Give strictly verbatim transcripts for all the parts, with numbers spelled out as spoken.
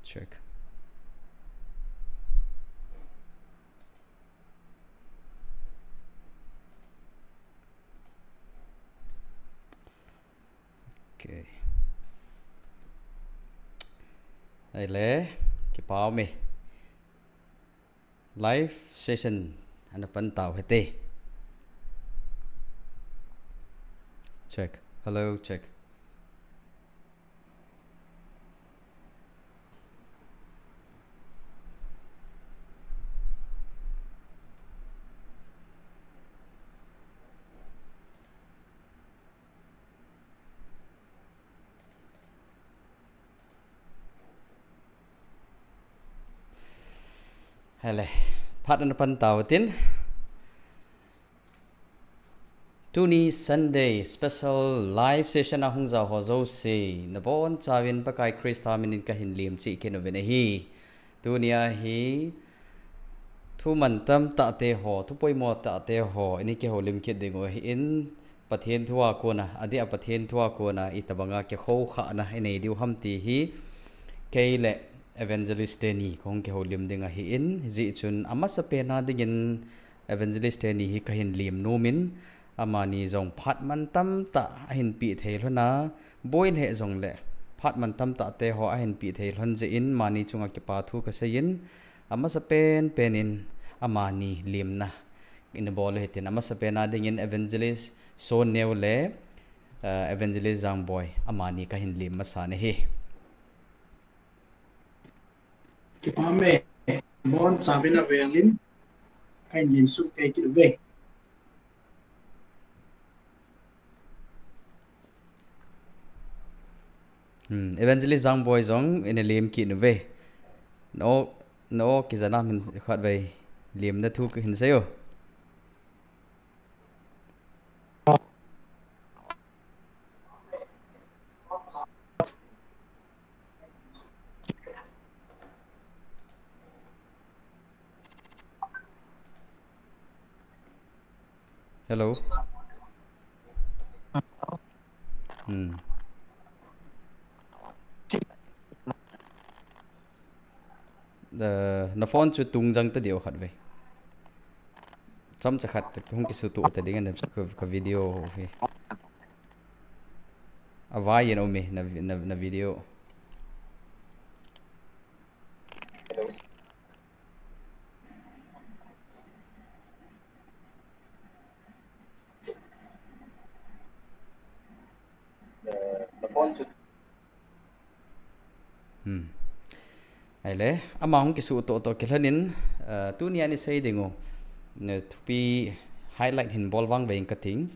Check. Okay. Ahile, kipa ume. Live session ana pan tau hite. Check. Hello, check. Ahile, phat ana pan tau tin. Tuni Sunday special live session a hung jao ho jouse, nabonchauvin Pakai Christa minin kahin lemchih kit uvin ahi. Tunia hi, thu mantam tahte ho, thu poimo tahte ho, ini kihoulim kit diu ahin, Pathen thu a kona, adeh a Pathen thu a kona, itobanga kikhoukhahna inei diu ham ti hi, kei le Evangelist teni kahung kihoulim ding ahin, hijeh chun amasapen a dingin Evangelist teni hi kahin lim nomin, amani jong phat mantam tah ahin peh thei lhon a, boi lheh jongle, phat mantam tahte ho ahin peh thei lhon jeh in, amani chunga kipa thu kaseiyin, amasapen pen in, amani limna ina bol u hitin, amasapen a dingin Evangelist Sonneo le, eh, Evangelist Jangboi, amani kahin lim masa nahi. Kipa ume, bonchauvin avelin, kahin lim suh kei kit uve. Hmm, Evangelist Jangboi jong ina lim kit uve. No, no, kijana min khatvei limna thu kahin seiyo. Hello. Hmm. Eh, na phone chu tungjang ta diu khatvei. Chomcha khat hung kisutoh ta ding a na ka, ka video hi. Avai in aume na, na, na video. Hello. Hmm. Ahile, ama hung kisutoh toh kilhonin, eh, tunia ina sei diu, eh, thupi highlight hin bol vangvei inge kating.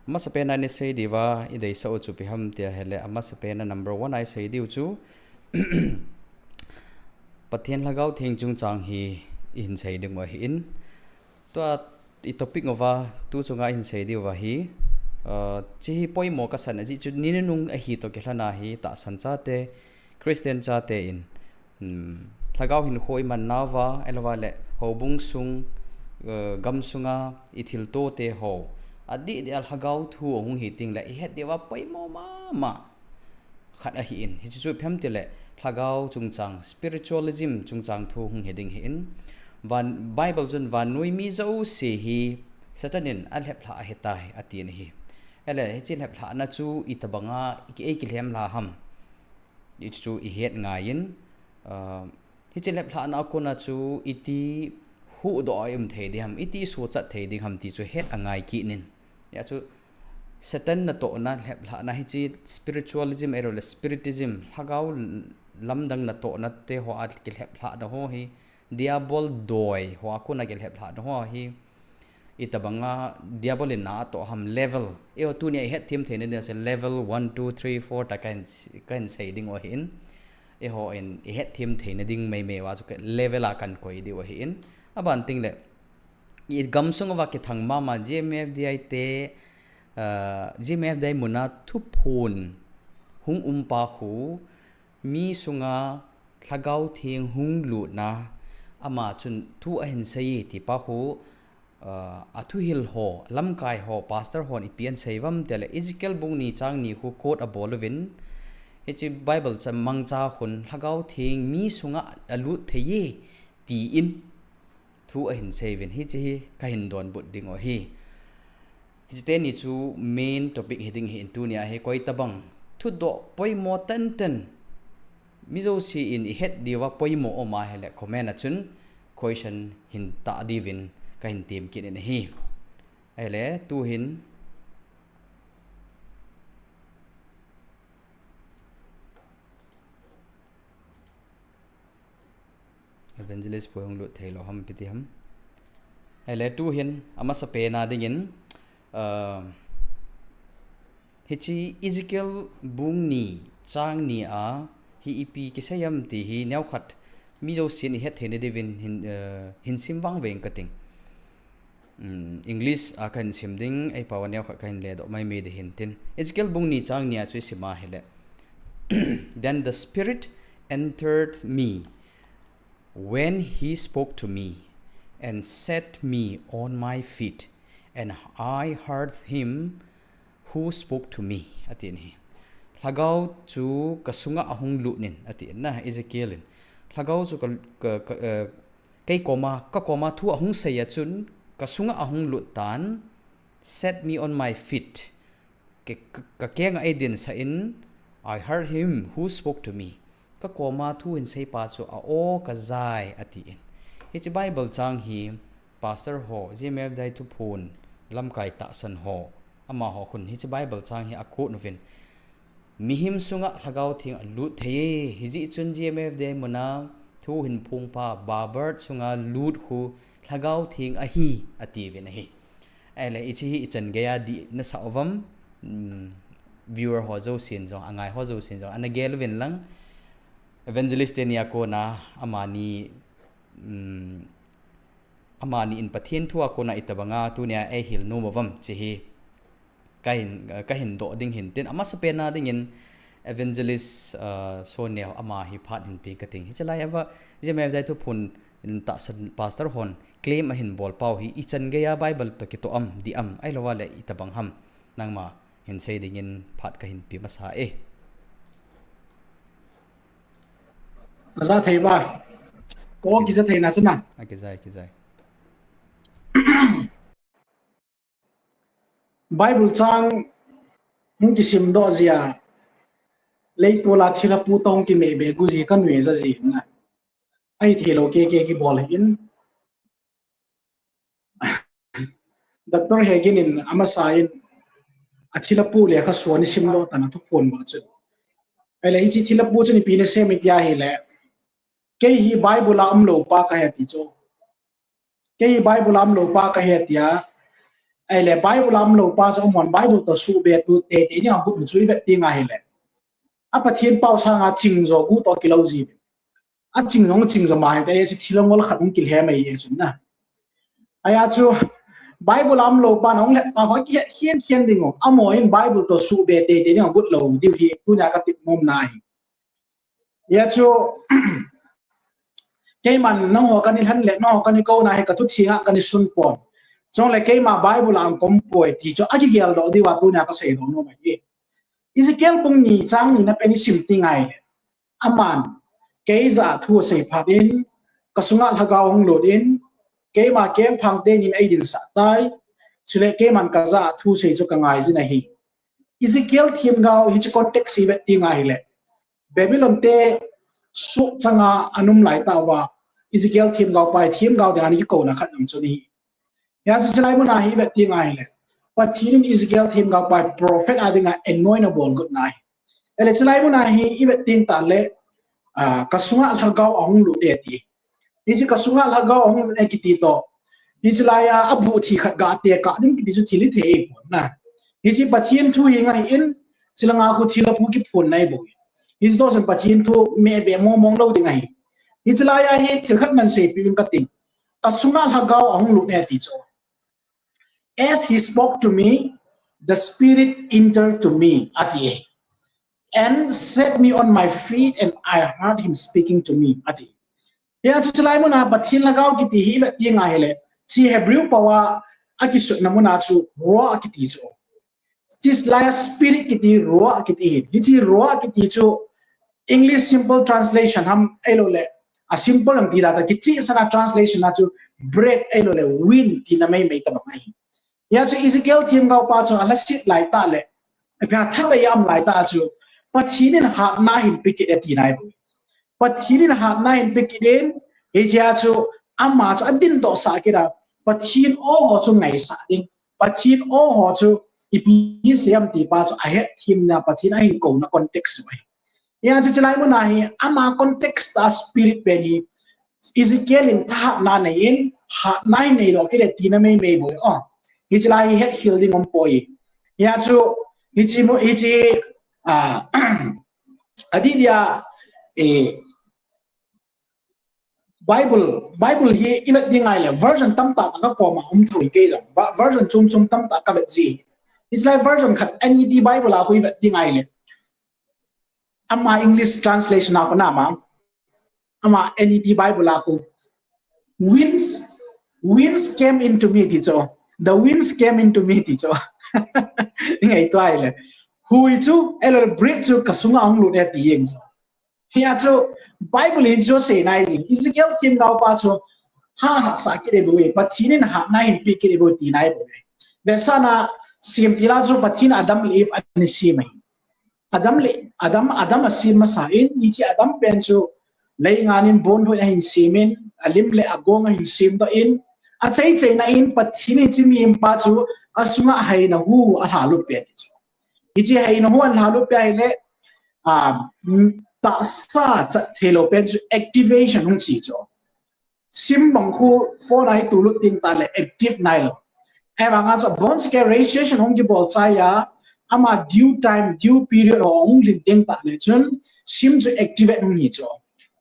Amasapen a ina sei diuva, ideisah u chu ipi ham tia ahile, amasapen a number one a isei diu chu, Pathen Lhagao Theng chungchang hi ihin sei diu ahin. Tua i topic uva, tu chunga ihin sei diuva hi, ah, hiche hi poimo kasan ajeh chu ni nunung ahi toh kilhon a hi tahsan chate, Christian chate in, um, lhagao hinkho iman nauva, ahilouva le houbung sung, eh, gamsunga ithilto te ho, adeh deh a lhagao thu ahung hi tengle ihet diuva poimo mama khat ahin. Hiche chu ipi ham itile, lhagao chungchang, spiritualism chungchang thu hung hi ding ahin. Van, Bible chun vannoi mi jouse hi Satan in alheplhah ahitai, atin ahi. Ahile, hiche lheplhahna chu itobanga, i, eikilhem lha ham. Hichu ihet ngaiyin, ah, hiche lheplhahna a kona chu iti huhdoh a i um thei ding ham, iti sochat thei ding ham ti chu het angai kit in. Hijeh chun Satan natohna lheplhahna hiche spiritualism ahilouleh spiritism, lhagao lamdang natohna te hoa kilheplhahna ho hi, Diabol doi hoa kona kilheplhahna ho hi, itobanga Diabol in na atoh ham level. Eiho tunia ihet them theina ding a chu level one, two, three, four tia kahin, kahin sei diu ahin. Eiho in ihet them theina ding meimei uva chu level a kahin koi diu ahin. Aban tengle, i gamsung uva kithang mama G M F D I te, ah, G M F D I muna thuphon hung um pa khu, mi sunga Lhagao Theng hung lutna, ama chun thu ahin sei e ti pa khu, ah, athuhil ho, lamkai ho, pastor hon ipi ahin sei uvam tile, Ezekiel bung ni chang ni khu quote abol uvin, Hiche Bible chang mangcha khun Lhagao Theng mi sunga alut thei e, tin thu ahin seiyuvin, hiche hi kahin donbut ding u ahi. Hiche teni chu main topic hiding ahin, tunia hi koitabang thudoh poimo tenten, mi jousen ihet diuva poimo um ahile comment a chun question hin tah diuvin kahin temkit in ahi. Ahile tuhin Evangelist Pu hung lut theilou ham, ipi ti ham. Ahile tuhin amasapen a dingin, uh, hiche Ezekiel bung ni chang ni a hi ipi kisei ham ti hi neokhat mi jousen ihet theina diuvin hin, uh, hin sim vangveng kating. Um, English a kahin sim ding, eipao a neokhat kahin ledoh maimai ding hintin. Ezekiel bung ni chang ni a chu isim ahile. Then the Spirit entered me when he spoke to me and set me on my feet, and I heard him who spoke to me, atin ahi. Lhagao chu kasunga ahung lut in, atin na, Ezekiel in. Lhagao chu ka, ka, ka, uh, kei koma, kakoma thu ahung seiya chun, kasunga ahung lut tan, set me on my feet. Ka, ka, kakenga eidinsah in, I heard him who spoke to me. Kakoma thu hinsei pa chu a-o kajai, atin. Hiche Bible chang hi, Pastor ho, G M F D I thuphon lamkai tahsan ho, amaho khun hiche Bible chang hi a-quote uvin. Mihem sunga Lhagao Theng alut thei e, hijeh chun G M F D I muna thu hin phongpa Babert sunga lut khu Lhagao Theng ahi, atiuvin ahi. Ahile, hiche hi ichan geiya dih nasah uvam, um, viewer ho jousen jong, angai ho jousen jong, ana gel uvin lang, evangelist teni a kona, amani, um, amani in Pathen thu a kona itabanga tunia eihil nom uvam, hiche hi kahin, kahin doh ding hintin, amasapen a dingin evangelist, uh, Soneo ama hi phat hin pe kating. Hiche lai a G M F D I thuphon tahsan pastor hon claim ahin bol pau hi ichan geiya Bible toh kitoh am, dih am, ahilouleh itabang ham, nangma hin sei dingin phat kahin pe masa e. Aja thei ba. Ko kija thei na chu na. Akijai, kijai. Bible chang hung kisim doh jia, leitol a thilha pu toh hung kimeh be gu ji kanui ja ji na. Ahi thei lou kei kei kibol in. Doctor Hagin in amasa in athilha pu lekhasu ana sim doh tan athuphon ba chu. Ahile hiche thilha pu chu ipi ana sem em tia ahile, kei hi Bible a umlou pa kahi ati chu. Kei hi Bible a umlou pa kahi tia. Ahile Bible a umlou pa chu amahon Bible toh suhbe tu teitei ding agot u chu ivet ding ahile, a Pathen pao sanga ching jo gu toh kilou ji. Aching jong ching jo ma hita, hiche thilha ngol khat hung kilhem ahi e chun na. Ahia chu Bible a umlou pa na hung het pa ho kihet khen khen ding u. Amahon Bible toh suhbe teitei ding agot lou diu hi tunia katep nom na ahi. Hia chu keiman nangho kana lhen le, nangho kana kou na hi kathu thenga kana sun pon. Chule keima Bible a kaum poi ti chu akigel doh diuva tunia kasei doh nom ahi. Ezekiel bung ni chang ni na pen isim ding ahile, aman kei jah a thu asei phat in, kasunga Lhagao hung lut in, keima kengphang teni in eidinsah tai, chule keiman kajah a thu sei chu kangai jin ahi. Ezekiel themgao hiche context ivet ding ahile, Babylon te suhchanga ana um lai tah uva, Ezekiel themgao pa hi themgao dinga ana kikouna khat jong chu ahi. Hia chu chulai muna hi ivet ding ahile, Pathen in Ezekiel themgao pa hi prophet a dinga anoint abol got na ahi. Ahile chulai muna hi ivet ding tah le, ah, kasunga Lhagao ahung lut e ati. Hiche kasunga Lhagao ahung lut e kiti toh, hiche laiya abuh thi khat ga tekah ding kiti chu thil hithei ahipon na. Hiche Pathen thu hi ahin, chulanga khu thilha pu kiphonna ahibou. Hiche toh chun Pathen thu meh be mong mong lou ding ahi. Hiche laiya hi thil khat nahin seipeh uvin kating. Kasunga Lhagao ahung lut e ati chu. As he spoke to me, the Spirit entered to me, ati e. And set me on my feet, and I heard him speaking to me, ati. Hia chu chulai muna Pathen Lhagao kiti hi ivet ding ahile, hiche Hebrew pao a akisutna muna chu ruah akiti chu. Hiche lai a spirit kiti, ruah kiti hin. Hiche ruah kiti chu English simple translation ham ahilou le, a simple ham ti da ta, kichehsah a translation a chu breath ahilou le, wind tina maimai tabang ahi. Hia chu Ezekiel themgao pa chu alhaset lai tah le, apia thabei a um lai tah chu, Pathen in hatna ahin pe kit e tina ahi bou. Pathen in hatna ahin pe kit in, hichea chu ama chu adindoh sah kit a, Pathen o ho chu ngaisah ding, Pathen o ho chu ipi seiyem ti pa chu ahet themna, Pathen ahin kouna context chu ahi. Hia chu hiche lai mun a hi, ama context a spirit pen hi, Ezekiel in thahatna nei in, hatna ahin neidoh kit e tina maimai bou. Oh, hiche lai hi hetkhel ding um poi. Hia chu, hiche mu, hiche, ah, adih dia, eh, Bible, Bible hi i vet ding ahile, version tamtah ka koma um thou in kei jong. Ba-, version chom chom tamtah ka vet ji. Hiche lai version khat N E T Bible a khu i vet ding ahile, ama English translation a khu na ma. Ama N E T Bible a khu. Winds, winds came into me ti chu. The winds came into me ti chu. I ngaito ahile. Hui chu, ahilou le breath chu ka sunga ahung lut e ti jeng chu. Hia chu Bible in chu asei nai ding. Ezekiel themgao pa chu thahat sah kit e bou e, Pathen in hatna ahin pe kit e bou tina ahi bou e. Vetsahna sem til a chu Pathen Adam le Eve ana sem ahi. Adam le, Adam, Adam asem masa in, hiche Adam pen chu leingan in bonlhoh in ahin sem in, alim le agong ahin semdoh in, achaichaina in Pathen in hiche mihem pa chu asunga haina hu alhalut peh ti chu. Hiche haina hu alhalut peh ahile, ah, mm, tahsa chat theilou pen chu activation hung chi chu. Sim bang khu phone a i tulut ding tah le active nailou. Ahivanga chu abonchauva registration hung kibol chai a, ama due time, due period ho hung lhin ding tah le chun sim chu activate hung hi chu.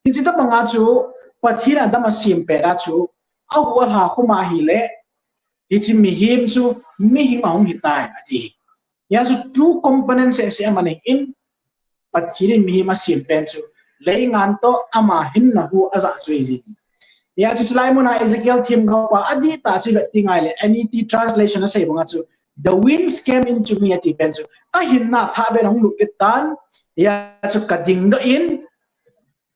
Hiche tabanga chu Pathen in Adam asem pet a chu, ahu alha khum ahile, hiche mihem chu mihem ahung hitai ati. Hia chu two components seh seh aman in, Pathen in mihem asem pen chu leingan toh ama hinna hu ajah chu ahi ji. Hia chu hiche lai mun a Ezekiel themgao pa adih tah chu i vet ding ahile, N E T translation asei banga chu, the winds came into me ati pen chu, ka hinna thah beh in ahung lut kit tan. Hia chu ka dingdoh in,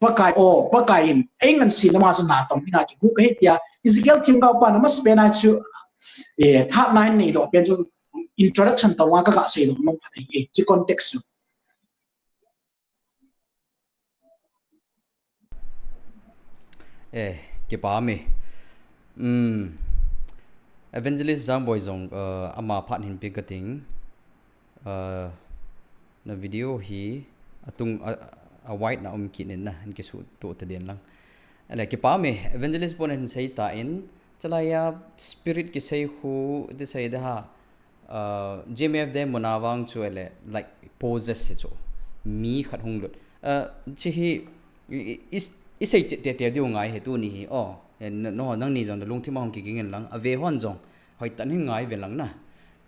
Pakai o, Pakai in ei ngansena ma chu natong dinga kigu kahi tia Ezekiel themgao pan amasapen a chu, eh, thahatna ahin neidoh pen chu introduction tabang a ka, ka seidoh nom khat ahi, eh, chu context chu. Eh, kipa me. Um, Evangelist Jangboi jong, uh, ama phat hin pe kate. Uh, na video hi atung a, a wide na um kit in na, hin kisutoh ta den lang. Ahile kipa me, Evangelist pon hin sei tan, hiche lai a spirit kisei khu, ti sei da ha, uh, G M F Day mun a vang chu ahile, like, possess chu. Mi khat hung lut. Uh, hiche hi, i, i, i, i sei chet tete diu ngai ahi tuni hi. Oh, eh, n-, nangho, nangni jong nalungthim a hung kiging in lang. Ave hon jong hoitah in ngai uvin lang na.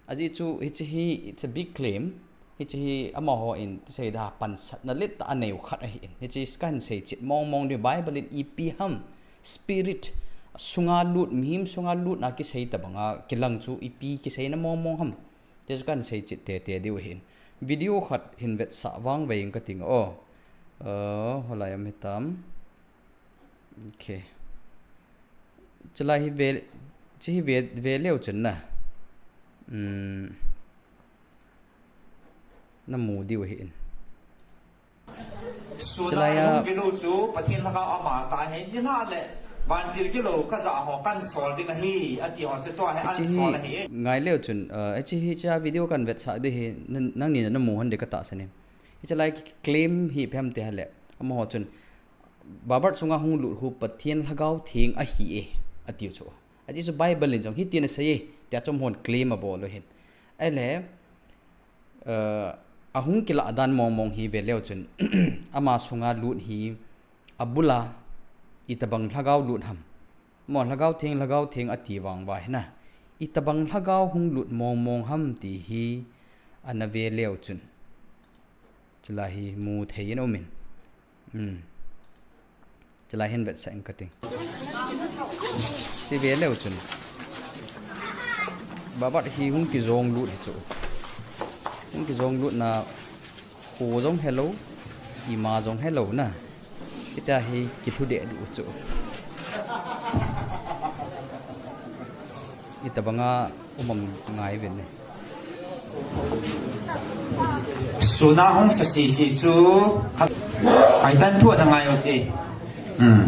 Ajeh chu, hiche hi, it's a big claim. Hiche hi amaho in, ti sei da, pansatna letah a aneiu khat ahin. Hiche hi kahin sei chet mong mong diu, Bible in ipi ham, spirit, sunga lut, mihem sunga lut na kisei tabang a kilang chu ipi kiseina mong mong ham, ti chu kahin sei chet tete diu ahin. Video khat hin vetsah vang ve ing kate. Oh. Uh, hoilai a um hitam. Okay. Hiche lai hi ve, hiche hi ve, ve leu chun na. Um, na mu diu ahin. Hiche lai a, Suna hung vilou chu Pathen lhagao ama tah ahi, nilhah le vantil gilou kajah ho kahin sol ding ahi, ati ho chu tua hi hiche hi ansol ahi. Ngai leu chun, uh, hiche hi, hiche a video kahin vetsah ding hi, nang, nangni na mu hon ding katahsan in. Hiche lai claim hi ipi ham ti ahile, amaho chun, Babar sunga hung lut hu Pathen Lhagao Theng ahi e, atiu chu. Ajeh chu Bible in jong hitin asei e, tia chom hon claim abol u ahin. Ahile, uh, ahung kilah dan mong mong hi ve leu chun, ama sunga lut hi, abul a, itobang lhagao lut ham. Mo Lhagao Theng, Lhagao Theng ati vang uva hi na. Itobang lhagao hung lut mong mong ham ti hi, ana ve leu chun. Hiche lai hi mu thei in um in. Hmm. Hiche lai hin vetsah ing kate. Hiche ve leu chun. Babar hi hung kijong lut hi chu. Hung kijong lutna, kho jong helou, ima jong helou na. Hitia hi kilhu deh diu chu. Itobanga um am ngai uvin ne. Suna hung sa sisi chu khat, aitan thu ana ngai u te. Hmm.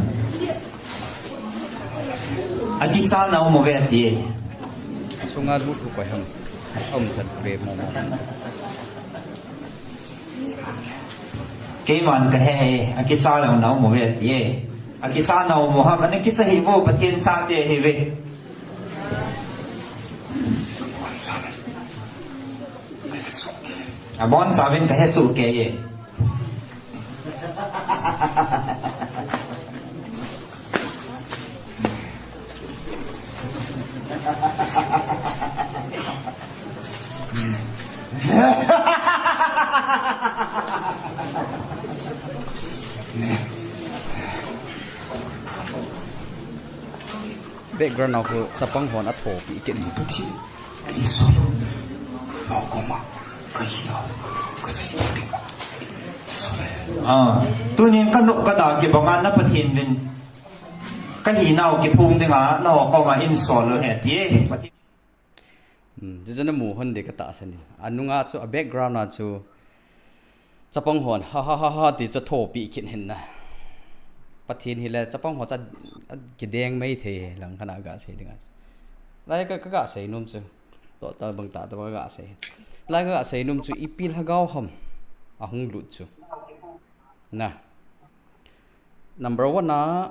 Akichalna um uve ti. Sunga lut u koi ham. Um chan pe mo mo. Keiman kahe, akichalna um uve ti. Akichalna um u ham, ana kicha hi vo, Pathen chate hi ve. Abonchauvin kahe soh kei e. Background a khu chapang hon athopi kit in. Ah, tunin ka nop ka da kibanga na Pathen vin kahinau kiphong dinga naho koma insol u hite. Pathen. Hmm, chuchu namu hon ding katahsan in. Anunga chu a background a chu chapang hon ha ha ha ha ti chu thopi kit hin na. Pathen hile chapang ho chu a, a kideng mai thei he lang khat a gasei dinga chu. Lai ka, ka gasei nom chu. Toh ta bang ta ta ka gasei. Lai ka gasei nom chu ipi lhagao ham ahung lut chu. Na. Number one a,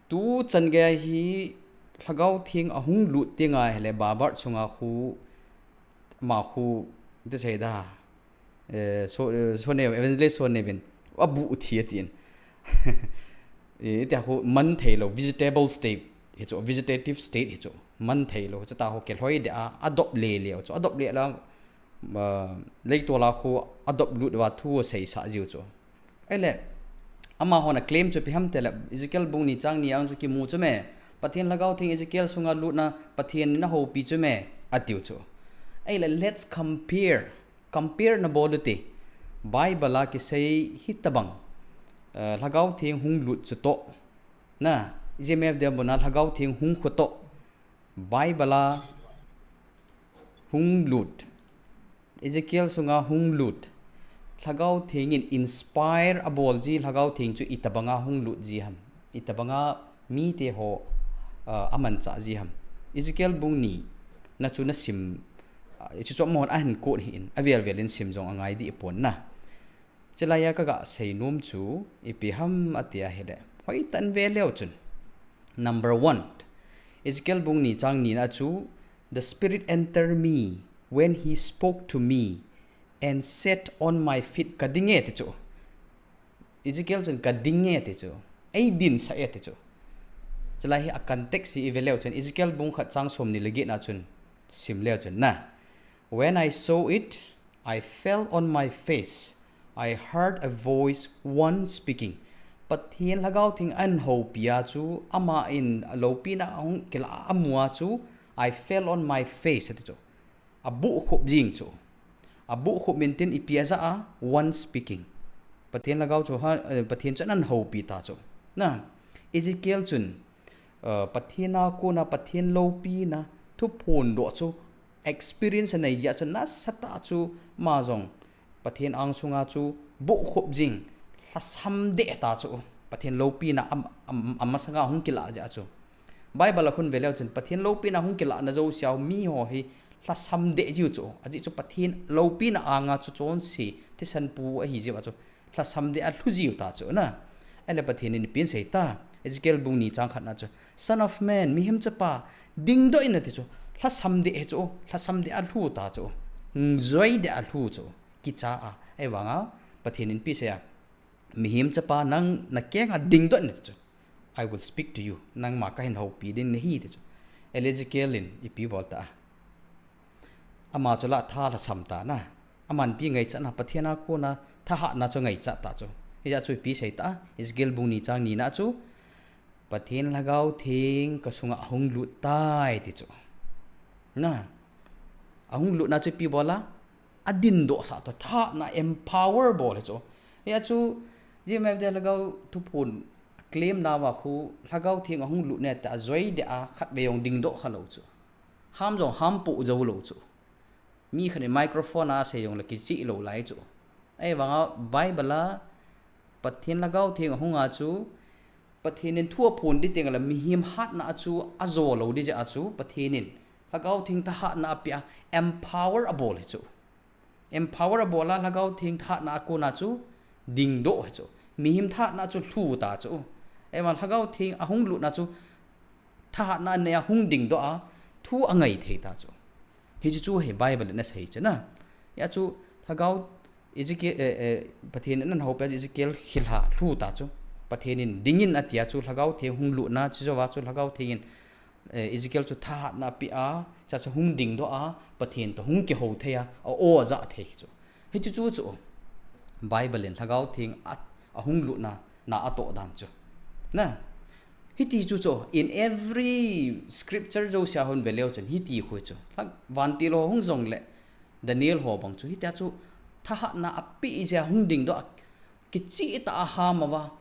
tu chan gei hi Lhagao Theng ahung lut ding ahile Baibal chunga khu, ama khu, ti sei da, eh, so, eh, so ne, Evangelist so ne vin, abu thi atin. Eh, tia khu man thei lou, vegetable state, hi chu, vegetative state hi chu, man thei lou, chu ta khu kilhoi deh a, adop le le chu, adop le la, ah, leitol a khu adop lut uva thu aseisah jiu chu. Ahile, amahon a claim chu ipi ham tile, Ezekiel bung ni chang ni a chu kimu chu me, Pathen Lhagao Theng Ezekiel sunga lutna, Pathen in ahoupi chu me, atiu chu. Ahile, let's compare, compare na bol u te. Bible a kisei hitabang, eh, Lhagao Theng hung lut chu toh. Na, G M F dia buna Lhagao Theng hung khu toh. Bible a hung lut. Ezekiel sunga hung lut. Lhagao Theng in inspire abol ji, Lhagao Theng chu itabanga hung lut ji ham. Itabanga mite ho, ah, amanchah ji ham. Ezekiel bung ni na chu nasim, ah, chu chu amahon ahin quote hi in, avel vel in sim jong angai dih pon na. Chulai a ka gasei nom chu ipi ham ati ahile, hoitah in ve leu chun. Number one, Ezekiel bung ni chang ni na chu, "The Spirit entered me when he spoke to me and set on my feet." Ka ding e ti chu. Ezekiel chun ka ding e ti chu. Ei dinsah e ti chu. Chulai hi a context hi i ve leu chun, Ezekiel bung khat chang som ni le get na chun sim leu chun na. "When I saw it, I fell on my face. I heard a voice, one speaking." Pathen Lhagao Theng ahin houpi a chu, ama in loupina ahung kilah a amu a chu, "I fell on my face," ati chu. Abuh khup jing chu. Abuh khup in tin ipi ajah a, one speaking. Pathen Lhagao chu ha, eh, Pathen chun ahin houpi ta chu. Na, Ezekiel chun, eh, Pathen a kona, Pathen loupina, thuphon doh chu, experience anei jeh a chu, nasatah a chu, ama jong, Pathen angsunga chu, buh khup jing, lhasam deh ta chu, Pathen loupina am, am, amasanga hung kilah jeh a chu. Bible a khun ve leu chun, Pathen loupina hung kilahna jousea mi ho hi lhasam deh jiu chu. Ajeh chu Pathen loupina anga chu chonse thisan pu ahi jeh a chu. Lhasam deh a lhu jiu ta chu na. Ahile Pathen in ipi asei ta. Ezekiel bung ni chang khat na chu. "Son of man, mihem chapa, dingdoh in," ati chu. Lhasam deh hi chu, lhasam deh a lhu ta chu. Joi deh a lhu chu. Kicha a. Ahivanga, Pathen in ipi asei a. "Mihem chapa, nang na kenga dingdoh in," ati chu. "I will speak to you. Nangma kahin houpi ding nahi," ati chu. Ahile Ezekiel in ipi bol ta. Ama chu la tha lhasam ta na. Aman ipi ngaichat na, Pathen a kona thahatna chu ngaichat ta chu. Hijeh a chu ipi asei ta. Ezekiel bung ni chang ni na chu. "Pathen Lhagao Theng ka sunga ahung lut tai," ti chu. Na. Ahung lutna chu ipi bol a. adindoh sah toh, thahatna empower bol hi chu. Hia chu, G M F D Lhagao Thuphon claim nauva khu, Lhagao Theng ahung lut ne tia ajoi deh a, khatvei jong dingdoh khalou chu. Ham jong hampoh joulou chu. Mi khat in microphone a asei jongle kichih lou lai chu. Ahivanga Bible a Pathen Lhagao Theng ahunga chu, Pathen in thu aphon ding tengle mihem hatna a chu ajo lou ding jeh a chu, Pathen in Lhagao Theng thahatna apeh a, empower abol hi chu. Empower abol a, Lhagao Theng thahatna a kona chu dingdoh hi chu. Mihem thahatna chu lhu ta chu. Ahivang Lhagao Theng ahung lutna chu thahatna anei a hung dingdoh a, thu angai thei ta chu. Hichu chu hi Bible in asei chu na. Hia chu Lhagao Ezekiel, eh, eh, Pathen in ana houpeh a chu Ezekiel khilha lhu ta chu. Pathen in dingin atia chu Lhagao Theng hung lutna chu jouva chu Lhagao Theng in, eh, Ezekiel chu thahatna apeh a, chuche chu hung dingdoh a, Pathen toh hung kihou thei a, a-o ajah thei chu. Hichu chu chu. Bible in Lhagao Theng a, ahung lutna, na atoh dan chu. Na. Hiti chu chu, in every scripture jousea hung ve leu chun, hiti khu chu. Lhag-, vantil ho hung jongle, Daniel ho bang chu. Hitia chu, thahatna apeh jeh a hung dingdoh a, kichih tah a ham uva,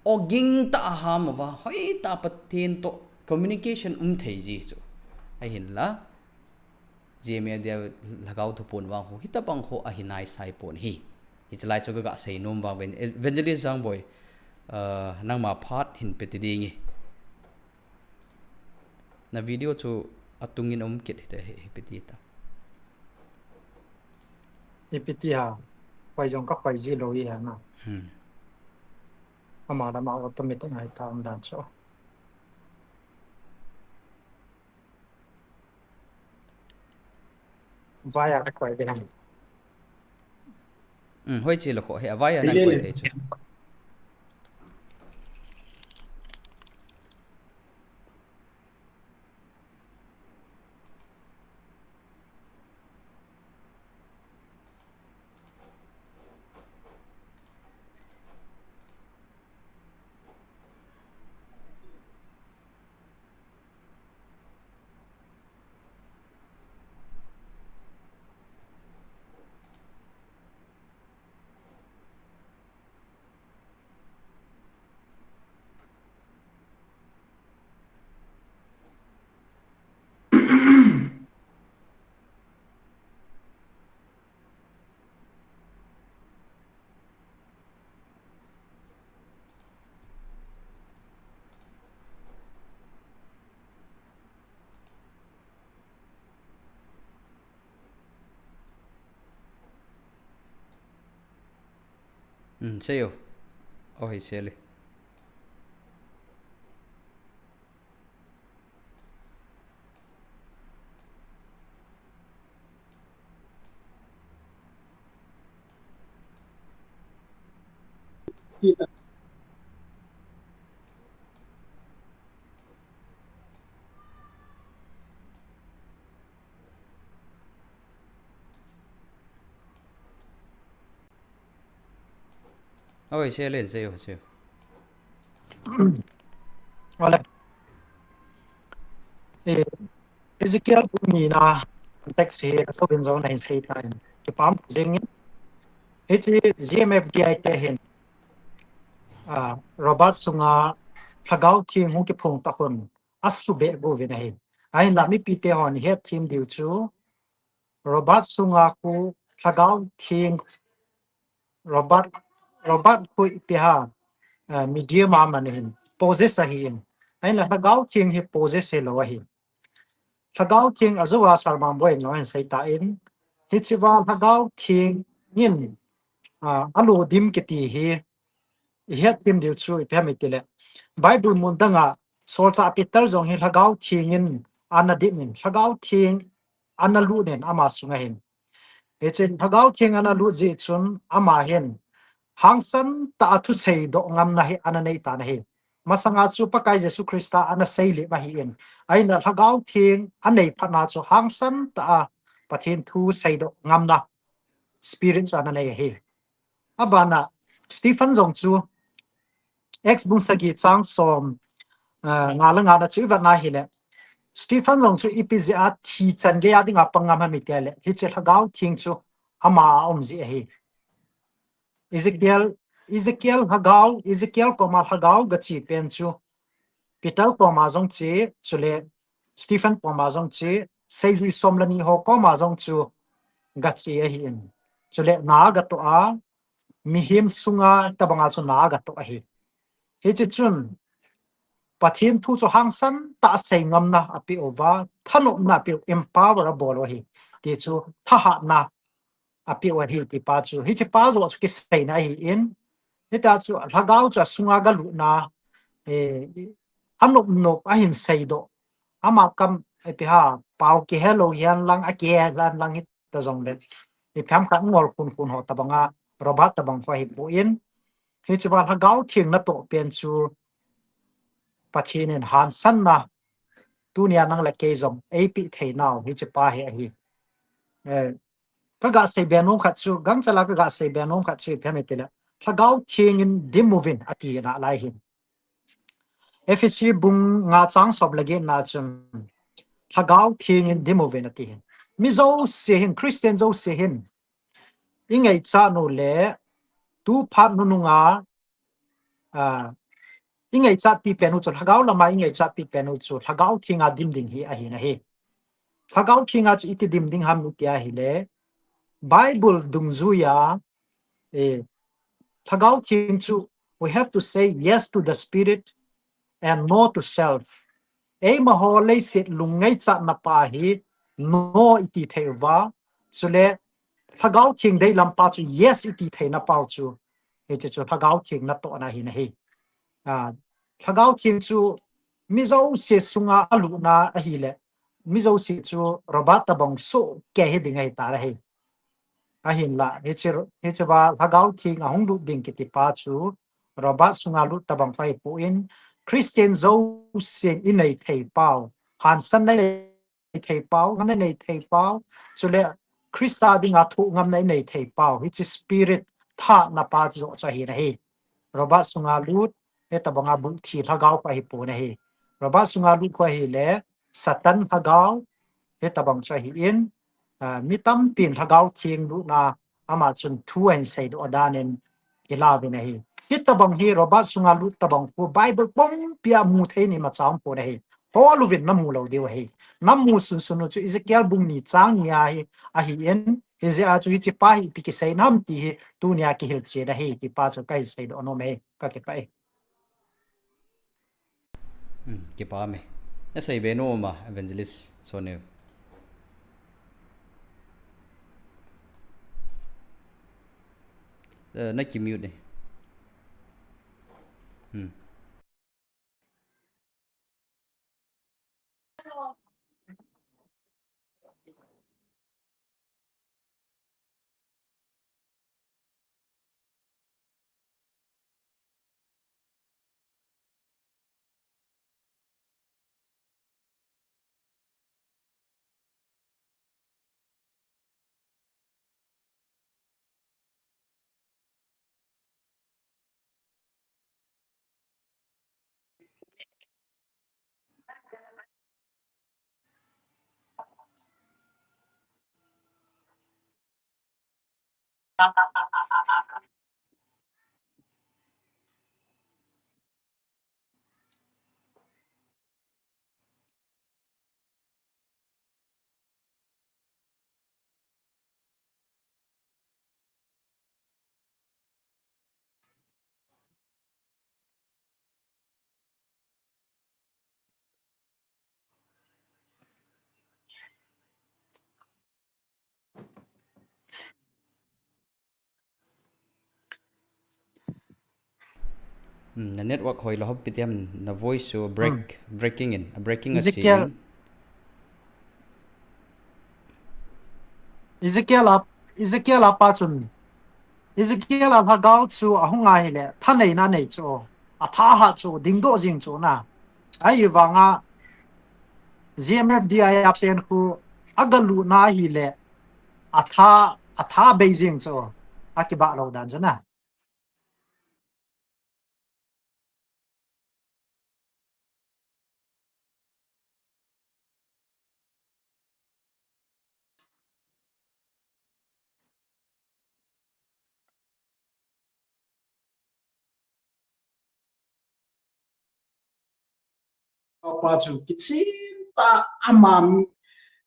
oging tah a ham uva, hoitah a Pathen toh communication um thei ji chu. Ahinla, G M F D Lhagao Thuphon vang khu, hitabang khu ahi naisai pon ahi. Hiche lai chu kaga seinom vang uvin, Evangelist Jangboi, uh, nangma phat hin pe ti ding e. Na video chu atungin um kit hite, hi, hi pe ti ta. Hi pe ti ha. Pai jong ka pai ji lou hi ha na. Hmm. Ama le ama automatic ngai ta um dan chu. Vai a ka koi ve ham. Hmm, hoi che lou kho, he, a vai a nang koi thei chu. Hmm, sei o. O, hei sei le. Oi, sei len, sei o, sei o. Ole. Eh, Ezekiel bung ni na text hi, so bin zong na hin sei ta in. Kipah jing in. Hiche G M F D I te hin. Ah, Robert sunga Lhagao Theng hung kiphong ta hun. Asubeh uvin ahi. Ahinla mipi te hon het them diu chu. Robert sunga khu Lhagao Theng Robert, Robert khu ipi ham, eh, medium a man ahin, possess ahin. Ahinla Lhagao Theng hi possess hilou ahin. Lhagao Theng ajou a Salman Boi in jong ahin sei ta in, hichea Lhagao Theng in, ah, alodim kiti hi, i het them diu chu ipi ham itile. Bible mun dang a, Solchah Peter jong hi Lhagao Theng in ana dim in, Lhagao Theng ana lut in ama sunga hin. Hichun Lhagao Theng ana lut jeh chun ama hin hangsan tah a thusei doh ngamna hi ana nei tan ahi. Masanga chu Pakai Jesu Christa ana seilep ahin. Ahinla Lhagao Theng anei phat na chu hangsan tah a Pathen thu seidoh ngamna spirit chu ana nei ahi. Abana Stephen jong chu Acts bung sagi chang som, ah, nga le nga na chu i vet na hile. Stephen jong chu ipi jeh a thi chan gei a dinga pang ngam ham itile. Hiche Lhagao Theng chu ama a um ji ahi. Ezekiel, Ezekiel lhagao, Ezekiel koma lhagao gache pen chu, Peter koma jong che, chule Stephen koma jong che, seijui som le ni ho koma jong chu gache ahin. Chule na gatoh a, mihem sunga tabanga chu na gatoh ahi. Hiche chun, Pathen thu chu hangsan tah a sei ngamna apeh uva, thanopna apeh u, empower abol u ahi. Ti chu thahatna apeh u ahi ti pa chu. Hiche pa joh chu kiseina ahin. Hitia chu lhagao chu asunga galutna, eh, anop nop ahin seidoh. Ama kam, eh, ipi ham, pao kihe lou hihen lang, akihe hihen lang hita jongle, ipi ham khat ngol khun khun ho tabanga, Robert tabang kho ahipoi. Hiche pa lhagao theng natoh pen chu Pathen in hangsanna, tunia nang le kei jong eipeh theinau hiche pa hi ahi. Eh, kaga seibe nom khat chu, gangchal a kaga seibe nom khat chu ipi ham itile, lhagao theng in dim uvin ati nalai hin. Ephesi bung nga chang som le get na chun, lhagao theng in dim uvin ati hin. Mi jouse hin, Christian jouse hin, ingaichat u le, tu phat nunung a, ah, ingaichatpi pen u chu, lhagao lama ingaichatpi pen u chu, lhagao theng a dim ding hi ahi nahi. Lhagao theng a chu iti dim ding ham iti ahile, Bible dungjuia, eh, lhagao theng chu, we have to say yes to the Spirit and no to self. Eima ho leiset lungngaichatna pa hi no iti thei uva, chule lhagao theng deilam pa chu yes iti theina pau chu, hiche chu lhagao theng natohna hi nahi. Ah, lhagao theng chu mi jouse sunga alutna ahile, mi jouse chu Robert tabang soh kei hi ding ahi ta ahi. Ahinla, hiche, hiche va lhagao theng ahung lut ding kiti pa chu, Robert sunga lut tabang kho ahipoi, Christian jousen inei thei pau, hangsanna inei thei pau, ngamna inei thei pau, chule Christa dinga thoh ngamna inei thei pau, hiche spirit thahatna pa chu joh chu ahi nahi. Robert sunga lut, hitabanga bulhthei lhagao kho ahipon ahi. Robert sunga lut kho ahile, Satan lhagao, hitabang chu ahin, ah, mi tampin lhagao theng lutna, ama chun thu ahin seidoh dan in ilauvin ahi. Hitabang hi Robert sunga lut tabang kho Bible pumpia mu thei in imacha umpon ahi. Hol uvin namu lou diu ahi. Namu sunsun u chu Ezekiel bung ni chang ni a hi ahin, hijeh a chu hiche pa hi ipi kisei nam ti hi tunia kihilchen ahi, ti pa chu kahin seidoh nom e, kakipah e. Hmm, kipah e. Nasei be nom a, Evangelist Soneu. Eh, na ki mute e. Hmm. Hmm, na network hoilou ham ipi ti ham, na voice chu break, hmm, breaking in, a breaking a Ezekiel, chin. Ezekiel a, Ezekiel a pa chun, Ezekiel a lhagao chu ahung ahile, thaneina nei chu, athahat chu, dingdoh jing chu na. Ahivanga, G M F D I a pen khu, agalutna ahile, atha, atha bei jing chu, akibah lou dan chu na. Lhagao pa chu kichen tah a ama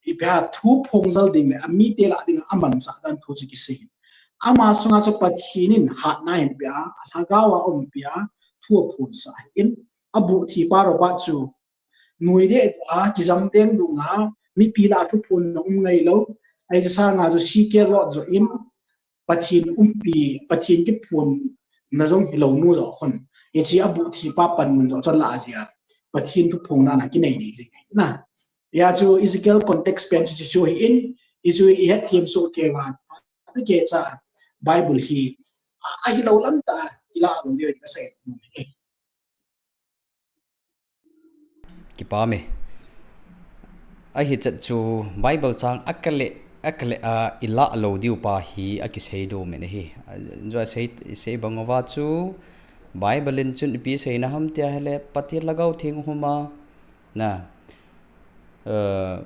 ipi ham thu phongjal ding le amite lah ding a amanchah dan thu chu kisei. Ama sunga chu Pathen in hatna ahin peh a, alhagao a ahin peh a, thu aphonsah ahin. Abuh thipa Robert chu nuideh a, kijam deng dung a, mipi lah a thuphon na um ngailou. Ahi chu sanga chu sikeh lot jo in, Pathen umpi, Pathen kiphonna jong hilou nu jo khun. Hiche abuh thipa panmun jo chu alah jia, Pathen thuphonna ana kinei nei jing ahi. Na, hia chu Ezekiel context pen chu hichu ahin, hichu ihet them soh kei uva. Ati kei cha Bible hi, a, ahilou lam tah a ilah lou diu ahi kasei nom e. Kipah e. Ahichet chu Bible chang akile, akile a ilah lou diu pa hi akisei dom in ahi. Ajeh chu asei, isei bang uva chu Bible in chun ipi seina ham tia ahile Pathen Lhagao Theng hum a, na, eh,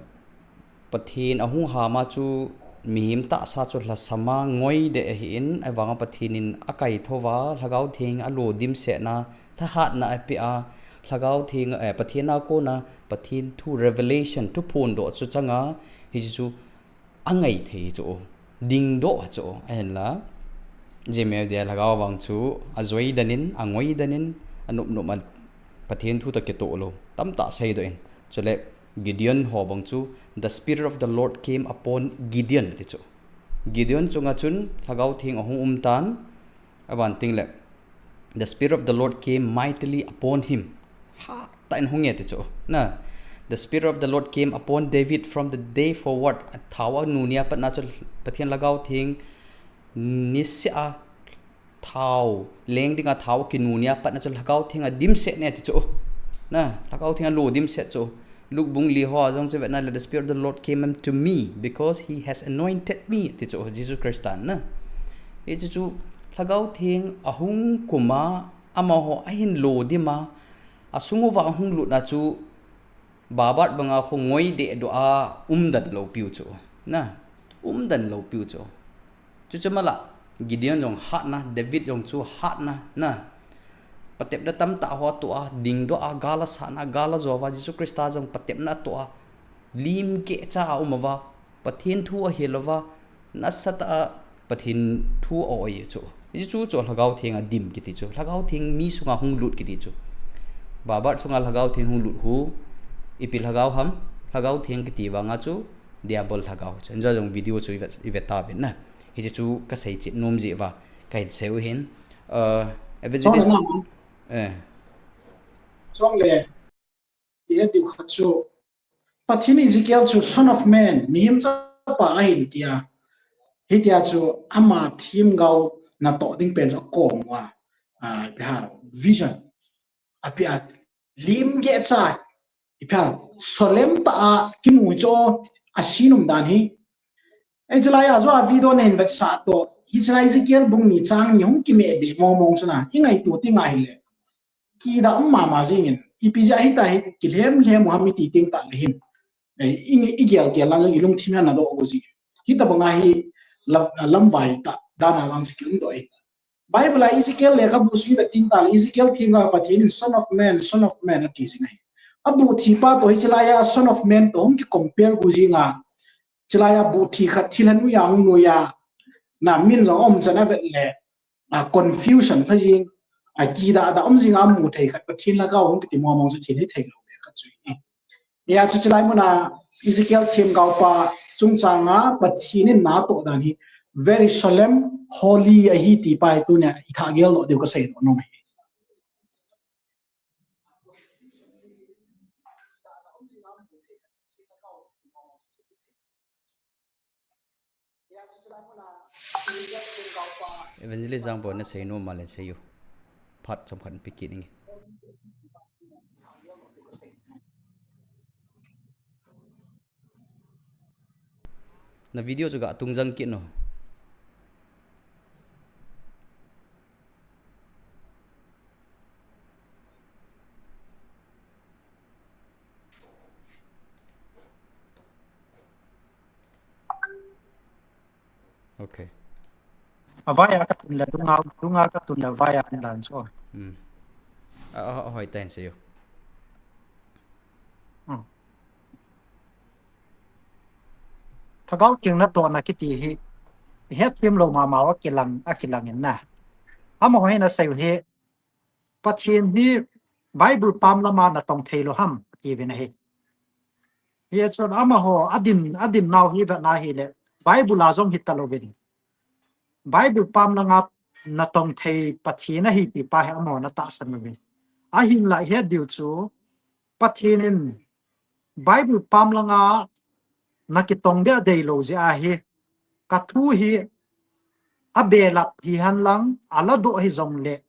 Pathen ahung ham a chu mihem tahsa chu lhasam a ngoi deh ahin, ahivang a Pathen in akaithou va, Lhagao Theng alo dimset na, thahatna apeh a, Lhagao Theng, eh, Pathen a kona, Pathen thu revelation, thuphondoh chu chang a, hichu chu angai thei chu, dingdoh chu, ahinla, Jemel dia Lhagao vang chu, ajoi den in, angoi den in, anop nop a Pathen thu toh kitoh lou, tamtah seidoh in. Chule, Gideon ho bang chu, "The Spirit of the Lord came upon Gideon," ati chu. Gideon chunga chun Lhagao Theng ahung um tan, aban ting le, "The Spirit of the Lord came mightily upon him." Hatah in hung e ati chu. Na, "The Spirit of the Lord came upon David from the day forward." Thao anu nia pat na chu Pathen Lhagao Theng niseh a thao, leng dinga thao kinu nia pat na chu Lhagao Theng adimset ne ati chu. Na, Lhagao Theng alo dimset chu. Luke bung li ho a jong chu vetna le, "The Spirit of the Lord came unto me because he has anointed me," ati chu, Jesus Christ in na. Hichu chu Lhagao Theng ahung kum a, amaho ahin lo dim a, asung uva ahung lut na chu, Babat banga khu ngoi deh doh a umden lou piu chu. Na, umden lou piu chu. Chuche mala, Gideon jong hatna, David jong chu hatna, na. Patepna tamtah ho atoh a, dingdoh a, gal asatna, gal ajo uva, Jesu Christa jong patepna atoh a, limgeh cha a um uva, Pathen thu ahil uva, nasatah a Pathen thu a-oi chu. Hichu chu Lhagao Theng adim kiti chu. Lhagao Theng mi sunga hung lut kiti chu. Babat sunga Lhagao Theng hung lut hu, ipi lhagao ham, Lhagao Theng kiti vanga chu, Diabol lhagao chu. Injo jong video chu ivet, ivet tauvin na. Hichu chu kasei chet nom jeh uva, kahin sei u ahin. Uh, evangelist. Chong le, eh. Chong le, ihet diu khat chu, Pathen in Ezekiel chu Son of Man, mihem chapa ahin tia. Hitia chu ama themgao natoh ding pen chu akom uva, ah, ipi ham, vision. Apia, limgeh cha, ipi ham, solemn tah a kimu chu asin um dan hi. Hiche lai a jong a video nahin vetsah toh, hiche lai Ezekiel bung ni chang ni hung kimeh be mong mong chu na, i ngaito teng ahile, kidah um mama jingin, ipi jeh a hitia hi kilhem lhem u ham iti teng tah le hin, eh, i, i gel gel na jong i lungthim hi ana doh u ji. Hitobang a hi lam, lamvai tah dan a vang chu kium doh e. Bible a Ezekiel lekhabu chu i vet teng tah le, Ezekiel themgao Pathen in Son of Man, Son of Man ati jing ahi. Abuh thipa toh hiche lai a Son of Man toh hung ki compare u jing a, hiche lai a buh thi khat thilha noi a hung noi a, na min jong um chan a vet le, a confusion lha jing, a kidah dah um jing a mu thei khat, Pathen lhagao hung kiti mong mong chu thil hithei lou le khat chu ahi. Hia chu hiche lai mun a Ezekiel themgao pa chungchang a Pathen in natoh dan hi very solemn, holy ahi ti pa hi tunia i thah gel lou diu kasei nom ahi. Evangelist Jangbo, na sei nom a le sei u. Phat chomkhat pe kit inge. Na video chu ga tung jang kit no. Okay. Avai a katun le dunga, dunga katun le avai a dan chu. Hmm. A, a, a, hoi tan sei u. Hmm. Lhagao Theng natohna kiti hi, hetthem lou mama a kilang, akilang in na. Amaho hin asei u hi, Pathen hi Bible pam lama natong thei lou ham, atiuvin ahi. Hichun amaho, adin, adin nau hi vetna hile, Bible a jong hita louvin. Bible pam langa natong thei Pathen ahi ti pa hi amaho natahsan uvin. Ahinla het diu chu, Pathen in Bible pam langa nakitong dia deilou jeh ahi, kathu hi abelap hihen lang, aladoh hijongle,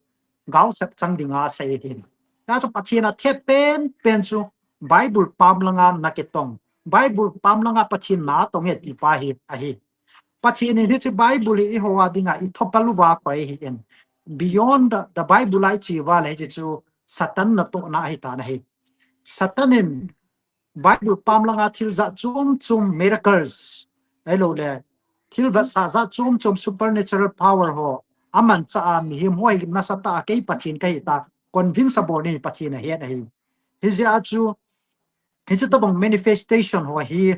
gaosap chang dinga asei ahin. Hichu Pathen a thet penpen chu Bible pam langa nakitong, Bible pam langa Pathen natong e ti pa hi ahi. Pathen in hiche Bible hi eiho a dinga ithopal uva akoi ahin. Beyond the, the Bible a iche uva le hiche chu Satan natohna ahitan ahi. Satan in Bible pam langa thil jat chom chom, miracles, ahilouleh thil vetsah jat chom chom, supernatural power ho amanchah a mihem ho hi nasatah a kei Pathen kahi tia convince abol ni Pathen ahet ahi. Hijeh a chu, hiche tobang manifestation ho hi,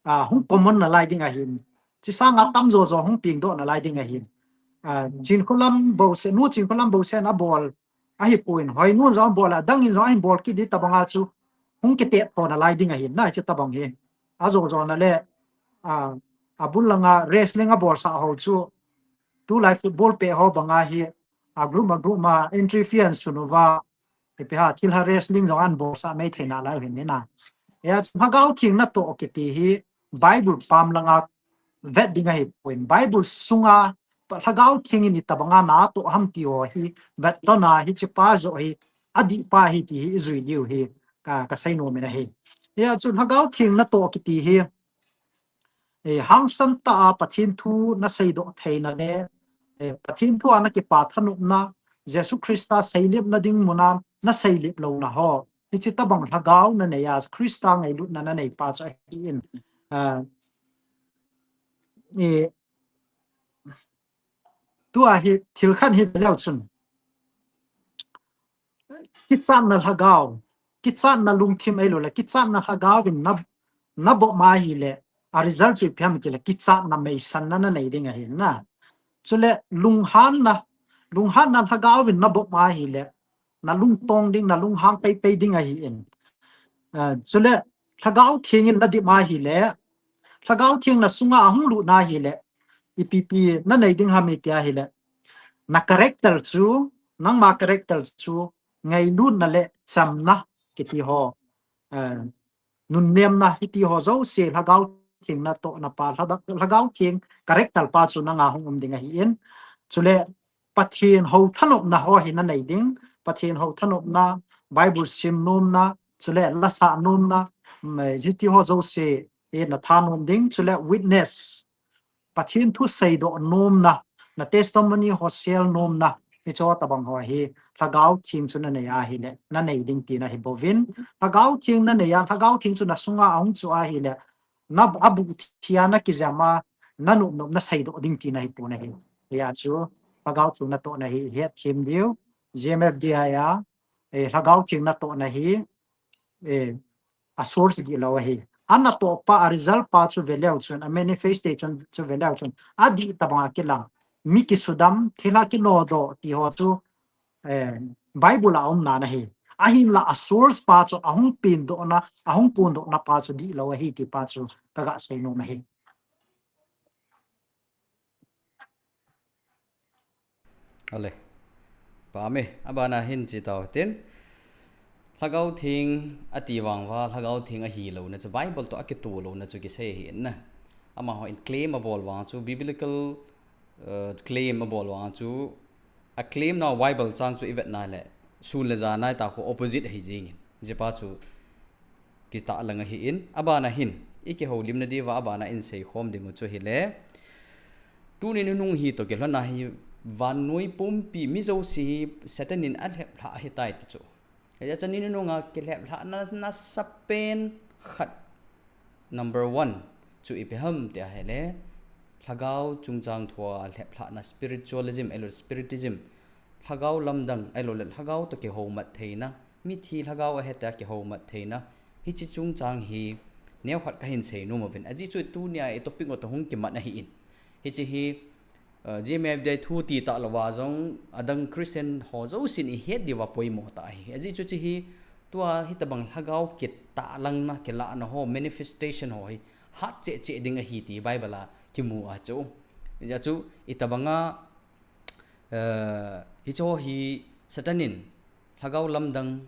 ah, hung common nalai ding ahin. Hiche sanga tamjo jo hung pengdoh nalai ding ahin. Ah, Chinkholam bouseh, Nu Chinkholam bousen abol ahipon, Hoinu in jong abol a, adang in jong ahin bol kit di tobanga chu hung kitetto nalai ding ahin na, hiche tobang hi. Ajo jona le, ah, abul langa wrestling abolsah ho chu, tulai football pet ho banga hi, a group a group ma entry fee ahin sun uva, ipi ham, thilha wrestling jong ahin bolsah mai thei nalai u ahin na. Hichu Lhagao Theng natoh kiti hi Bible pam langa vet ding ahipon, Bible sunga Lhagao Theng in itobanga natoh ham ti ho hi vetton a, hiche pa joh hi adih pa ahi ti hi ijui diu hi ka, kasei nom in ahi. Hichu Lhagao Theng natoh kiti hi, eh, hangsan tah a Pathen thu naseidoh theina le, eh, Pathen thu a nakipa thanopna, Jesu Christa seilepna ding muna naseilep louna ho, hiche tobang lhagao nanei a, Christa ngailutna nanei pa chu ahin. Ah, eh, tua hi thil khat hi veleu chun, kichatna lhagao, kichatna lungthim ahilouleh kichatna lhagao in na, nabol ma ahile, a result chu ipi ham itile, kichatna meisanna nanei ding ahin na. Chule lunghanna, lunghanna lhagao in nabol ma ahile, nalungtong ding, nalunghang peipei ding ahin. Ah, chule Lhagao Theng in nadip ma ahile, Lhagao Theng nasunga ahung lut na ahile, ipi ipi nanei ding ham iti ahile, na character chu, nangma character chu, ngailutna le chamna kiti ho, eh, nunnemna hiti ho jouse Lhagao Theng natohna pa, Lhada-, Lhagao Theng character pa chu nanga hung um ding ahin. Chule Pathen ho thanopna ho hi nanei ding, Pathen ho thanopna, Bible sim nomna, chule lasah nomna, mm, hiti ho jouse hi nathanom ding, chule witness, Pathen thu seidoh nomna, na testimony ho share nomna, hiche tobang ho hi Lhagao Theng chu nanei ahile, nanei ding tina ahi bouvin. Lhagao Theng nanei a, Lhagao Theng chu nasunga ahung chu ahile, na abuh thia nakijam a, nanop nop naseidoh ding tina ahipon ahi. Hijeh a chu Lhagao Theng natohna hi hetthem diu, G M F D I a, eh, Lhagao Theng natohna hi, eh, a source dihlou ahi. Anatoh pa, a result pa chu veleu chun, a manifestation chu veleu chun, adih tobanga kilang, mi kisudam, thilha kilodoh ti ho chu, eh, Bible a umna ahi. Ahinla a source pa chu ahung pendohna, ahung phondohna pa chu dihlou ahi ti pa chu kaga seinom ahi. Ale. Pame, abana hin chi tau tin. Lhagao Theng ati vang uva, Lhagao Theng ahilouna chu Bible toh akitoh louna chu kisei ahin na. Amaho in claim abol vang chu biblical, uh, claim abol vang chu, a claim nau Bible chang chu ivet na le, sun le jan a itah khu opposite ahi jingin. Hiche pa chu kitahlang ahin, abana hin, ikihoulimna diuva abana in seikhom ding u chu hile, tuni nunung hi toh kilhon a hi vannoi pumpi mi jouse hi Satan in alheplhah ahitai ti chu. Hijeh chun tuni nunung a kilheplhahna nasapen khat, number one chu ipi ham ti ahile, Lhagao chungchang thua lheplhahna, spiritualism, ahilou spiritism, Lhagao lamdang, ahilouleh Lhagao toh kihoumat theina, mithi Lhagao ahe tia kihoumat theina, Hiche chungchang hi neokhat kahin seinom uvin. Ajeh chu tunia i topic u toh hung kimat ahin. Hiche hi, uh, G M F D I thu ti talou va jong adang Christian ho jousen ihet diuva poimo tah ahi. Ajeh chu hiche hi tua hitobang lhagao kitahlangna, kilahna ho, manifestation ho hi hat cheh cheh ding ahi ti Bible a kimu a chu. Hijeh a chu itobanga, uh, hiche ho hi Satan in lhagao lamdang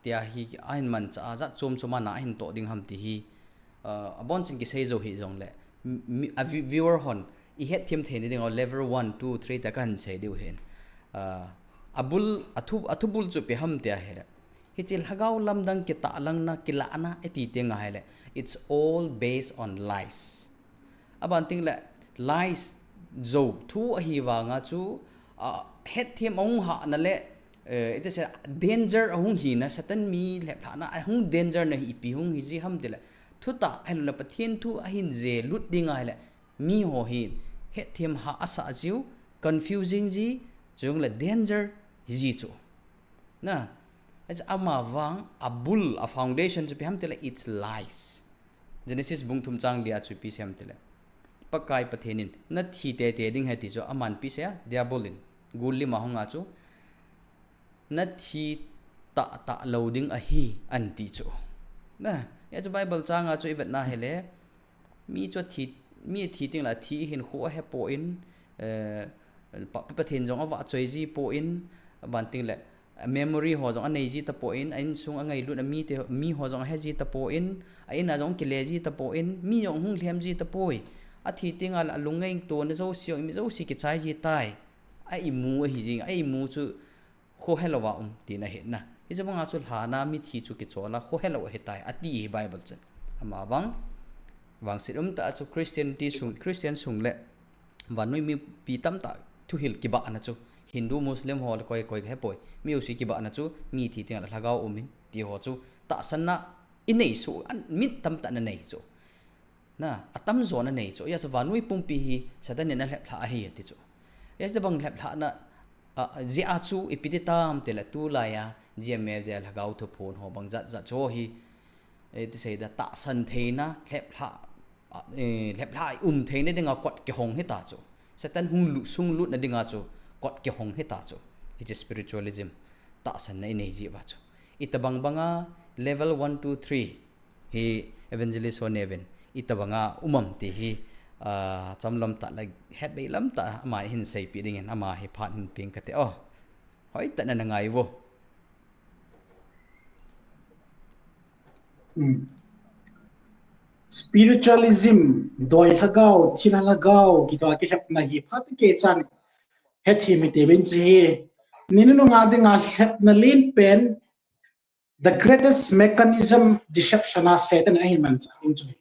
tia hi ahin manchah a jat chom chom a na ahin toh ding ham ti hi, uh, aboncha'n kisei jou hih jongle, mi, a vi-, viewer hon ihet them theina diuva level one, two, three tia kahin sei diu ahin. Uh, abul, athu, athubul chu ipi ham tia ahile, hiche lhagao lamdang kitahlangna, kilahna iti teng ahile, it's all based on lies. Aban tengle lies jou thu ahi vanga chu, ah, hetthem ahung hahna le, eh, iti sei, danger ahung hina, Satan mi lheplhahna ahung danger na hi ipi hung hi ji ham tile, thutah ahiloule Pathen thu ahin jelut ding ahile, mi ho hi hetthem hah asah jiu, confusing ji, chujongle danger hi ji chu. Na, hiche amavang abul, a foundation chu ipi ham tile, it's lies. Genesis bung thum chang li a chu ipi asei ham tile, Pakai Pathen in nathi tete ding ahi ti chu aman ipi asei a, Diabol in gul lim a hung a chu, nathi tahtah lou ding ahi, ati chu. Na, hiche Bible chang a chu ivet na ahile, mi chu athi, mi athi tengle athi hinkho ahepoi, eh, Pa, Pa, Pathen jong avahchoi jipoi, aban tengle memory ho jong anei ji tapoi, a insung a ngailut a mite, mi ho jong ahe ji tapoi, a in a jong kile ji tapoi, mi jong hung lhem ji tapoi. Athi tengle alung ngaitona jouse jong, imi jouse kichai ji tai. A imu ahi jing, a imu chu khohelouva um tina ahi na. Hiche banga chu lhana mithi chu kichol a khohelou ahitai, ati hi Bible chun. Amavang, vangset umtah a chu Christianity sung, Christian sung le vannoi mipi tamtah thuhil kibahna chu, Hindu, Muslim ho le koi koi kahepoi, mi jouse kibahna chu, mi thi tengle lhagao um in ti ho chu, tahsanna inei soh, an, mi tamtah in anei chu. Na, atamjo in anei chu. Hijeh chu vannoi pumpi hi Satan in alheplhah ahi ati chu. Hijeh chu bang lheplhahna, a, jeh a chu ipi ti tam tile tulai a G M F D I a lhagao thuphon ho bang jat jat chu hi, eh, iti sei da, tahsan theina, lheplhah, a, eh, lheplhah um theina dinga kot kihong hita chu. Satan hung lut, sung lutna dinga chu kot kihong hita chu. Hiche spiritualism, tahsanna inei jeh uva chu. Itobang banga level one, two, three hi Evangelist ho neuvin, itobanga um am ti hi, ah, chomlam tah le hetbei lam tah a ama hin seipeh dingin ama hi phat hin peng kate o. Hoitah in na ngai uvo. Hmm. Spiritualism, doi lhagao, thilha lhagao, kiti a kilhepna hi phat kei chan hethem hite uvin chu hi. Ni nunung a dinga lhepna len pen, the greatest mechanism deception a Satan in ahin manchah ding chu hi.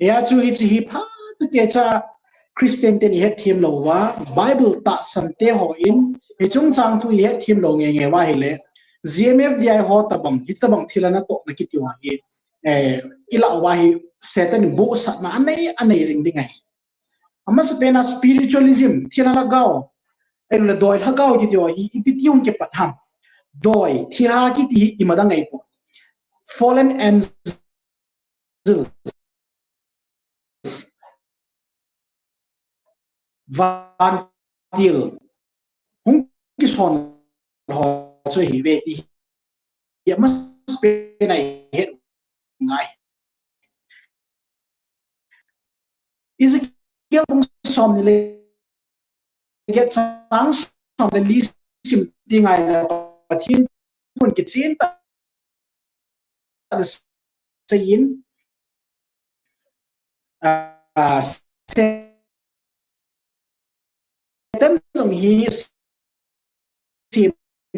Hijeh a chu hiche hi phat kei cha Christian ten ihet them lou uva, Bible tahsan te hon, hiche chungchang thu ihet them lou nge nge uva ahile, G M F D I ho tobang, hitobang thilha natohna kiti uva hi, eh, ilah uva hi Satan in bohsahna anei, anei jing ding ahi. Amasapen a spiritualism, thilha lhagao, ahiloule doi lhagao kiti ho hi, ipi ti hung kipat ham. Doi, thilha kiti hi imadang ahipoi. Fallen angels. Vantil. Hung kison ho chu ahiuve ti hi amasapen a ihet ngai. Ezekiel bung som ni le get chang som le li sim ti ngai le Pathen thu kichen tah seiyin, ah, Satan jong hi sim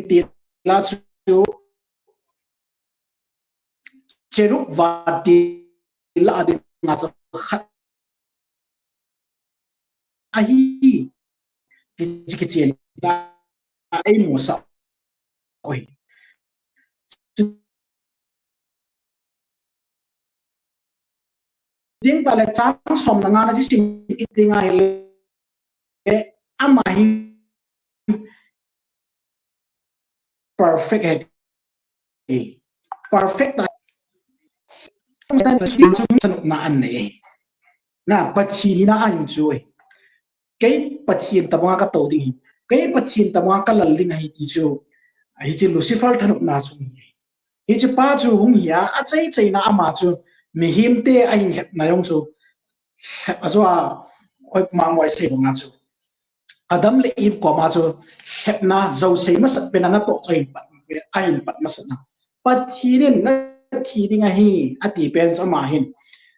ti la chu cherub vantil a dinga chu khat ahi, ti kichen ta eimusah uve. Ding tale chang som le nga na chu sim kit ding ahile, ama hi perfect ahi. Perfect ahi. Thanopna an nei. Na, Pathen hina ahin chu. Kei Pathen tabanga katou ding ahi. Kei Pathen tabanga kalal ding ahi ti chu. Hiche Lucifer thanopna chu. Hiche pa chu hung hi a, achai chaina ama chu. Mihemte ahin lhepna jong chu. Lhep a chu a, oi mang oi sei banga chu. Adam le Eve koma chu lhepna jousei masat pen a natoh chu ahin pat, ahin pat masat na. Pathen in nathi ding ahi, ati pen chu ama hin.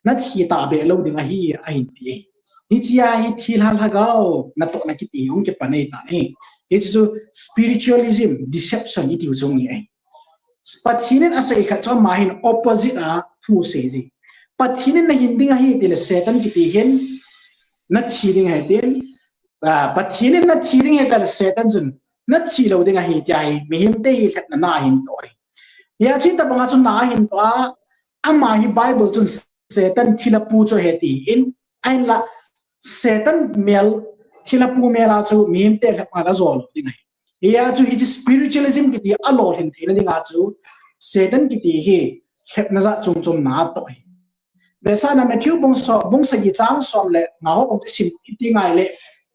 Nathi tahbeh lou ding ahi, ahin ti. Hichea hi thilha lhagao, natohna kiti hung kipan ahitan ahi. Hiche chu spiritualism, deception, iti u chu ahi. Pathen in asei khat chu ama hin opposite a thu asei ji. Pathen in nahin ding ahi tile Satan kiti hin nathi ding ahi tin. Ah, Pathen in nathi ding ahi tile Satan chun nathi lou ding ahi tia hi mihemte hi lhepna na ahin toh ahi. Hia chu hitabanga chu na ahin toh a, ama hi Bible chun Satan thilha pu chu ahi tin, ahinla Satan mel, thilha pu mel a chu mihemte lhepna la jo lou ding ahi. Hia chu hiche spiritualism kiti alolhin theina dinga chu Satan kiti hi lhepna jat chom chom na atoh ahi. Vetsahna Matthew bung so, bung sagi chang som le nga ho bung chu isim iti ngai le,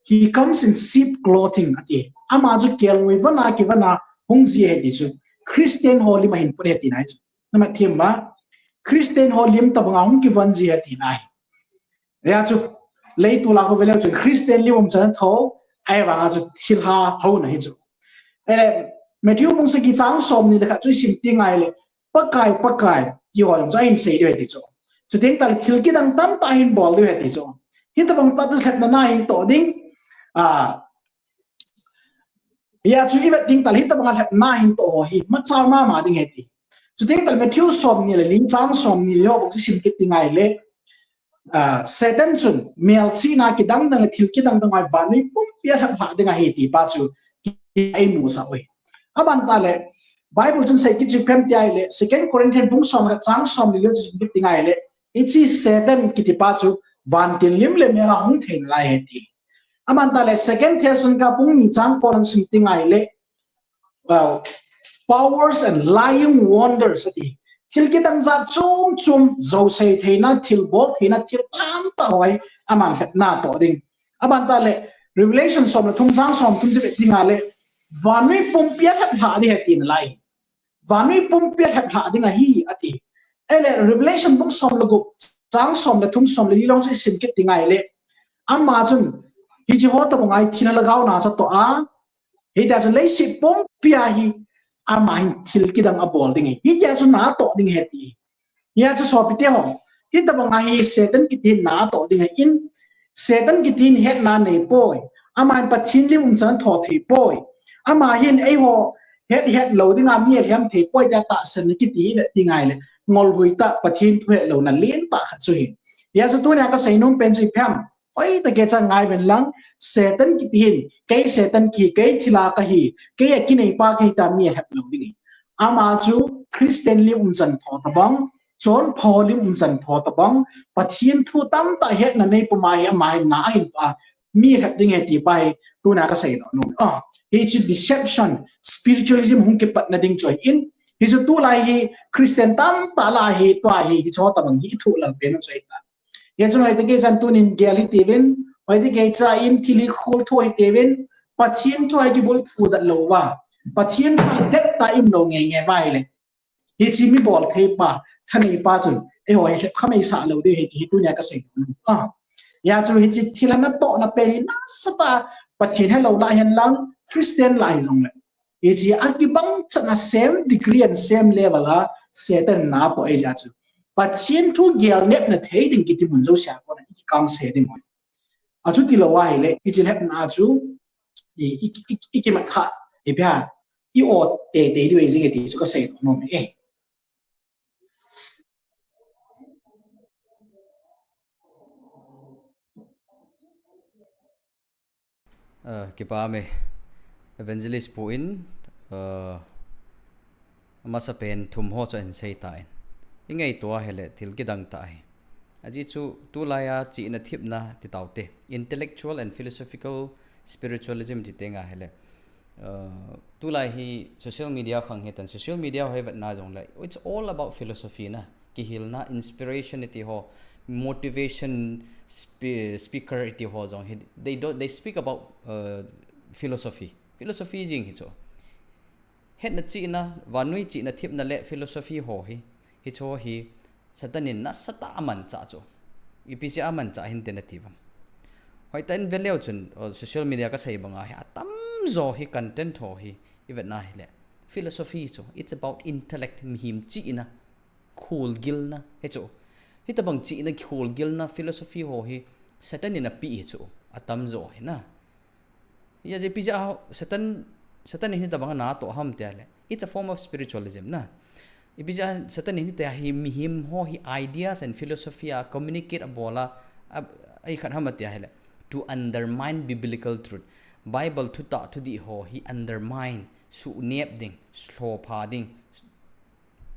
he comes in sheep clothing ati. Ama chu kelngoi von a kivon a hung ji ahi ti chu. Christian ho lim ahin put ahi tina ahi chu. Namat them ma. Christian ho lim tabanga hung kivon ji ahi tina ahi. Hia chu, leitol a ho veleu chu Christian lim umchan tho, ahivanga chu thilha houna ahi chu. Ele, Matthew bung sagi chang somni le khat chu isim ti ngai le, Pakai, Pakai, ti ho jong chu ahin sei diu ahi ti chu. Chuteng tale thil kidang tamtah ahin bol diu ahi ti chu. Hitabang tah chu lhepna na ahin toh ding. Ah, Hia chu ivet ding tale hitabanga lhepna ahin toh ho hi, machal mama ding ahi ti. Chuteng tale Matthew somni le li chang somni le ho bung chu isim kit ti ngai le, ah, Satan chun melchihna kidang dang le thil kidang dang a vannoi pumpi alhep lhah ding ahi ti pa chu eimusah uve. Aban tale, Bible chun sei kit chu ipi ham ti ahile, Second Corinthians bung som le chang somni le chu isim kit ti ngai le, hiche Satan kiti pa chu vantil lim le mel a hung thei nalai ahi ti. Aban tale Second Thessalonica bung ni chang ko lang isim ti ngai le, well, powers and lying wonders ati. Thil kidang jat chom chom, jousei theina, thil bol theina, thil tamtah ho hi aman lhepna toh ding. Aban tale Revelation som le thum chang somthum chu ivet ding ahile, vannoi pumpi alhep lhah ding ahi ti nalai. Vannoi pumpi alhep lhah ding ahi, ati. Ele Revelation bung som le gup, chang som le thum, som le li lang chu isim kit ti ngai le, ama chun, hiche ho tabang a hi thilha lhagao na chu atoh a, hitia chu leiset pumpi a hi, ama hin thil kidang abol ding ahi. Hitia chu na atoh ding ahi ti. Hia chu sopite ho, hitabang a hi Satan kiti hin na atoh ding ahin, Satan kiti hin hetna nei poi. Ama hin Pathen lim umchan tho thei poi. Ama hin eiho het, het lou dinga mi alhem thei poi tia tahsan kiti hi le ti ngai le. Ngolhui tah Pathen thu het louna lentah khat chu ahi. Hia chu tunia kasei nom pen chu ipi ham. Hoitah kei cha ngai ven lang, Satan kiti hin, kei Satan kihi, kei thilha kahi, kei akinei pa kahi tia mi alhep lou ding ahi. Ama chu Christian lim umchan tho tabang, chonpha lim umchan tho tabang, Pathen thu tamtah hetna nei puma hi ama hin na ahin pa, mi lhep ding ahi ti pa hi, tuna kasei nom. Ah, hichu deception, spiritualism hung kipatna ding chu ahin, hichu tulai hi Christian tamtah lah a hi, tua hi, hichu tabang hi, ithu lal pen chu ahi ta. Hichun hoitah kei chan tunin gel hitiuvin, hoitah kei chan thil hi khol tho hitiuvin, Pathen thu hi kibulphu dat lou va. Pathen thu hi det tah i um lou nge nge va ahile. Hiche mi bol thei pa, thanei pa chun, eiho hi lhep khamei sah lou ding ahi ti hi tunia kasei. Ah. Hia chu hiche thilha natohna pen hi nasatah Pathen helou lah hen lang, Christian lah hijongle. Hiche akibang chan a same degree and same level a Satan na atoh ahi jeh chu. Pathen thu gel nepna thei ding kiti mun jousea kona i kikang se ding ahi. Achuti lou ahile, hiche lhepna chu, i, i, i, i kimat kha, ipi ham, i o teitei diu ahi jing e ti chu kasei nom e. Ah, kipa me. Evangelist pu in, ah, amasapen thum ho chu ahin sei tan. I ngaito ahile thil kidang tah ahi. Ajeh chu tulai a chihna thepna ti taute. Intellectual and philosophical spiritualism ti teng ahile. Ah, tulai hi social media khang hitan, social media ho hi vetna jongle, it's all about philosophy na. kihilna, inspiration iti ho, motivation spe- speaker iti ho jong hi, they don't, they speak about uh, philosophy. Philosophy jing hi chu. Hetna chihna, vannoi chihna themna le philosophy ho hi, hi chu hi Satan in nasatah a amanchah chu. Ipi jeh a amanchah hinte nati vang. Hoitah in veleu chun, uh, social media kasei banga hi atamjo hi content ho hi, ivetna hile. Philosophy chu, it's about intellect, mihem chihna, kholgilna, hi chu. Hitobang chihna kholgilna philosophy ho hi Satan in apeh hi chu, atamjo hi na. Hijeh a ipi jeh a Satan, Satan in hitobang a natoh ham tia le. It's a form of spiritualism na. Ipi jeh a Satan in hitia hi mihem ho hi ideas and philosophy a communicate abol a, a, a ikhat ham tia hile. To undermine biblical truth. Bible thutah thudih ho hi undermine, suhnep ding, lhopha ding,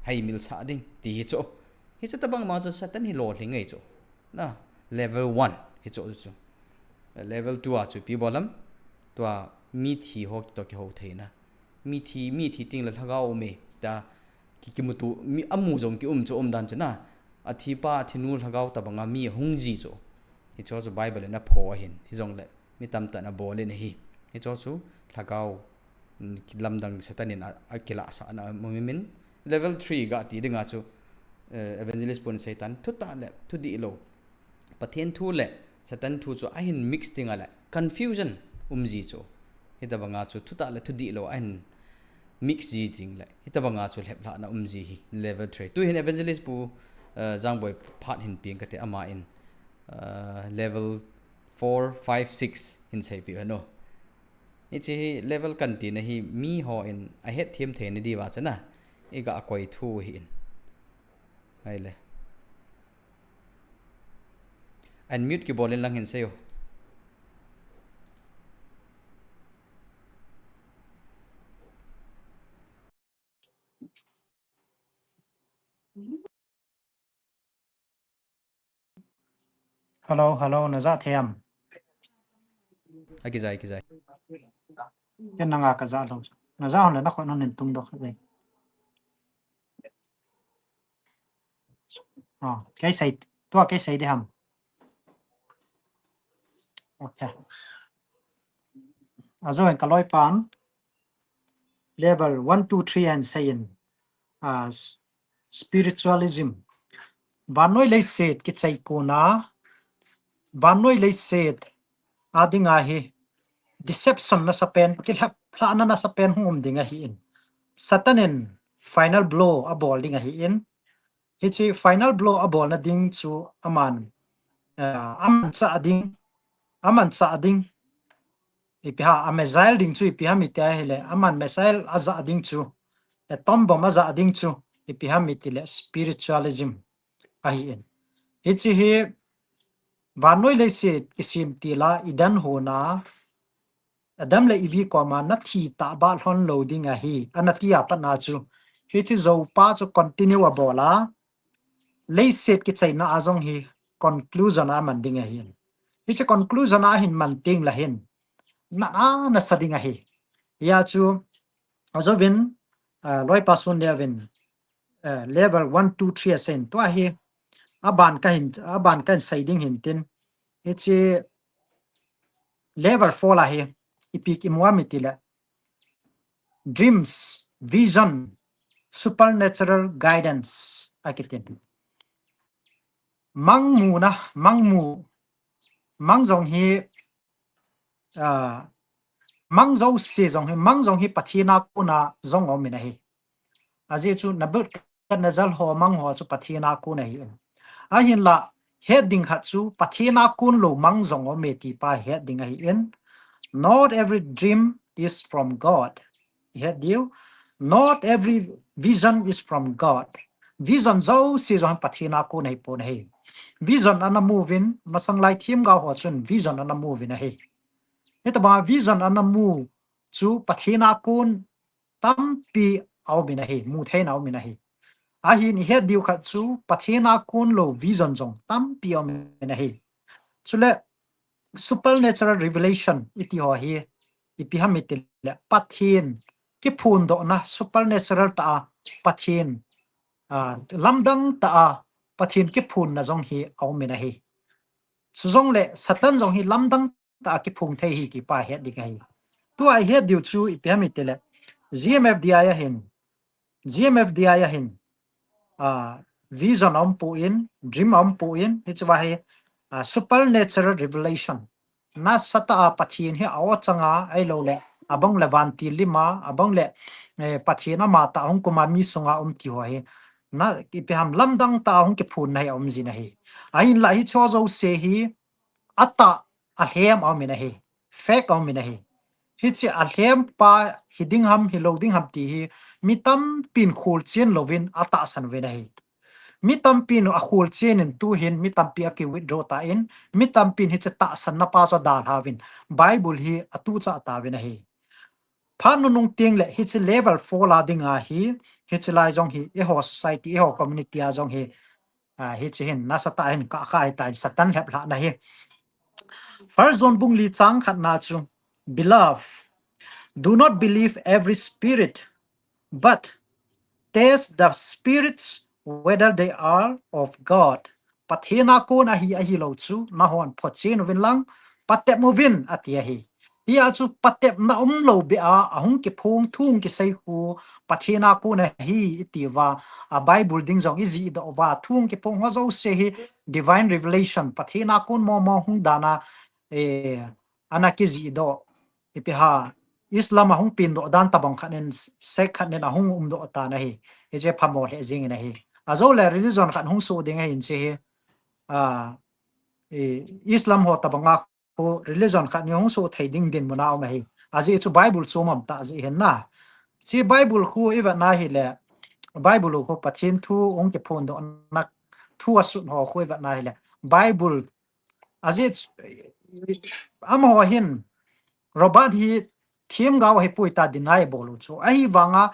haimilsah ding, ti hi chu. Hichu tobang ma chu Satan hi lolhing ahi chu. Na, level one, hi chu chu. Level two a chu ipi bol ham, tua mithi ho toh kihou theina. Mithi, mithi teng le lhagao um e, ta, ki, kimuto, mi, amu jong kium chu um dan chu na. Athipa, athinu lhagao tobang a mi ahung ji chu. Hi chu chu Bible in apho ahin, hijongle, mi tamtah in abol in ahi. Hi chu chu lhagao, mm, lamdang Satan in a, akilahsahna um in. Level three ga ti ding a chu, eh, evangelist pun Satan, thutah le thudih lou. Pathen thu le Satan thu chu ahin mix ding a le confusion um ji chu. Hitobang a chu thutah le thudih lou ahin mix ji ding le. Hitobang a chu lheplhahna um ji hi level three. Tuhin evangelist pu, eh, Jangboi phat hin peng kate ama in, eh, level four, five, six hin seipeh u hen o. Hiche hi level kan tina hi mi ho in ahet them theina diuva chu na. Iga koi thu hi in. Ahile. Unmute kibol in lang hin seiyo. Hello, hello, na ja thei am? Akijai, akijai. Ken nanga kaja lou. Na ja hon le na khut hon in tung doh ve. Ah, kei sei, tua kei sei ding ham. Okay. Ajou in ka loipan level one, two, three ahin seiyin, ah, s- spiritualism. Vannoi leiset kichai kona, vannoi leiset a dinga hi deception nasapen, kilheplhahna nasapen hung um ding ahin. Satan in final blow abol ding ahin. Hiche final blow abolna ding chu aman, eh, amanchah ding, amanchah ding. Ipi ham, a missile ding chu ipi ham iti ahile, aman missile ajah ding chu, atom bomb ajah ding chu, ipi ham itile spiritualism ahin. Hiche hi vannoi leiset kisemtil a Eden hon a Adam le Evi koma nathi tahbeh lhon lou ding ahi, ana ti a pat na chu. Hiche joupa chu continue abol a, leiset kichaina a jong hi conclusion aman ding ahin. Hiche conclusion ahin man teng le hin, na, a nasa ding ahi. Hia chu, ajouvin, ah, loipa Sunlal vin, eh, level one, two, three aseiyin, tua hi, aban kahin, aban kahin sei ding hintin. Hiche level four la hi, ipi kimu ham itile, dreams, vision, supernatural guidance, akitin. Mang muna, mang mu, mang jong hi, ah, mang jouse jong hi, mang jong hi Pathen a kona jong aumin ahi. Ajeh chu Nebuchadnezzar ho mang ho chu Pathen a kon ahin. Ahinla, het ding khat chu Pathen a kon lou mang jong aume ti pa het ding ahin. Not every dream is from God. Het diu. Not every vision is from God. Vision jouse jong Pathen a kon ahipon ahi. Vision ana mu uvin, masang lai themgao ho chun vision ana mu uvin ahi. Hitobang vision ana mu chu Pathen a kon tampi aumin ahi, mu theina aumin ahi. Ahin ihet diu khat chu Pathen a kon lou vision jong tampi aumin ahi. Chule supernatural revelation iti ho hi ipi ham itile Pathen kiphondohna supernatural tah a Pathen ah, lamdang tah a Pathen kiphonna jong hi aum in ahi. Chujongle Satan jong hi lamdang tah a kiphong thei ahi ti pa het ding ahi. Tua ihet diu chu ipi ham itile, G M F D I a hin, G M F D I a hin, ah, vision aum poi, dream aum poi, hiche va hi, ah, supernatural revelation. Nasatah a Pathen hi a-o changa, ahilouleh, abang le vantil lima, abang le, eh, Pathen amatah hung kuma mi sunga um ti ho hi. Na, ipi ham lamdang tah a hung kiphonna hi aum jin ahi. Ahinlah hiche ho jouse hi, atah alhem aum in ahi. Fake aum in ahi. Hiche alhem pa hi ding ham, hi lou ding ham ti hi, mi tampin kholchil louvin atahsan uvin ahi. Mi tampin akholchil in tuhin, mi tampi aki withdraw tan, mi tampin hiche tahsanna pa chu adalhauvin, Bible hi atuchah tauvin ahi. Phat nunung tengle, hiche level four la dinga hi, hiche lai jong hi, eiho society, eiho community a jong hi, ah, hiche hin, nasatah a hin kah kha ahitan, Satan lheplhahna hi. First John bung li chang khatna chu, Beloved, do not believe every spirit, but test the spirits whether they are of God. Pathen a kon ahi, ahilou chu, nahon photchen uvin lang, patep uvin, ati ahi. Hia chu patepna umlou beh a, ahung kiphong thu hung kisei khu, Pathen a kon ahi, iti uva, a Bible ding jong ijihdoh uva, thu hung kiphong ho jouse hi, divine revelation, Pathen a kon momo hung dan a, eh, ana kijihdoh, ipi ham, Islam a hung pengdoh dan tabang khat in, sect khat in ahung umdoh tan ahi. Hiche phamo lheh jing in ahi. Ajole religion khat hung soh ding ahin hiche hi. Ah, eh, Islam ho tabang a khu religion khat in hung soh thei ding dinmun a um ahi. Ajeh chu Bible chu um tah jeh hin na. Hiche Bible khu ivet na hile, Bible khu Pathen thu hung kiphondohna thu asut ho khu ivet na hile, Bible Ajeh chu, amaho hin, Robert hi themgao ahipoi tia deny abol u chu. Ahivanga,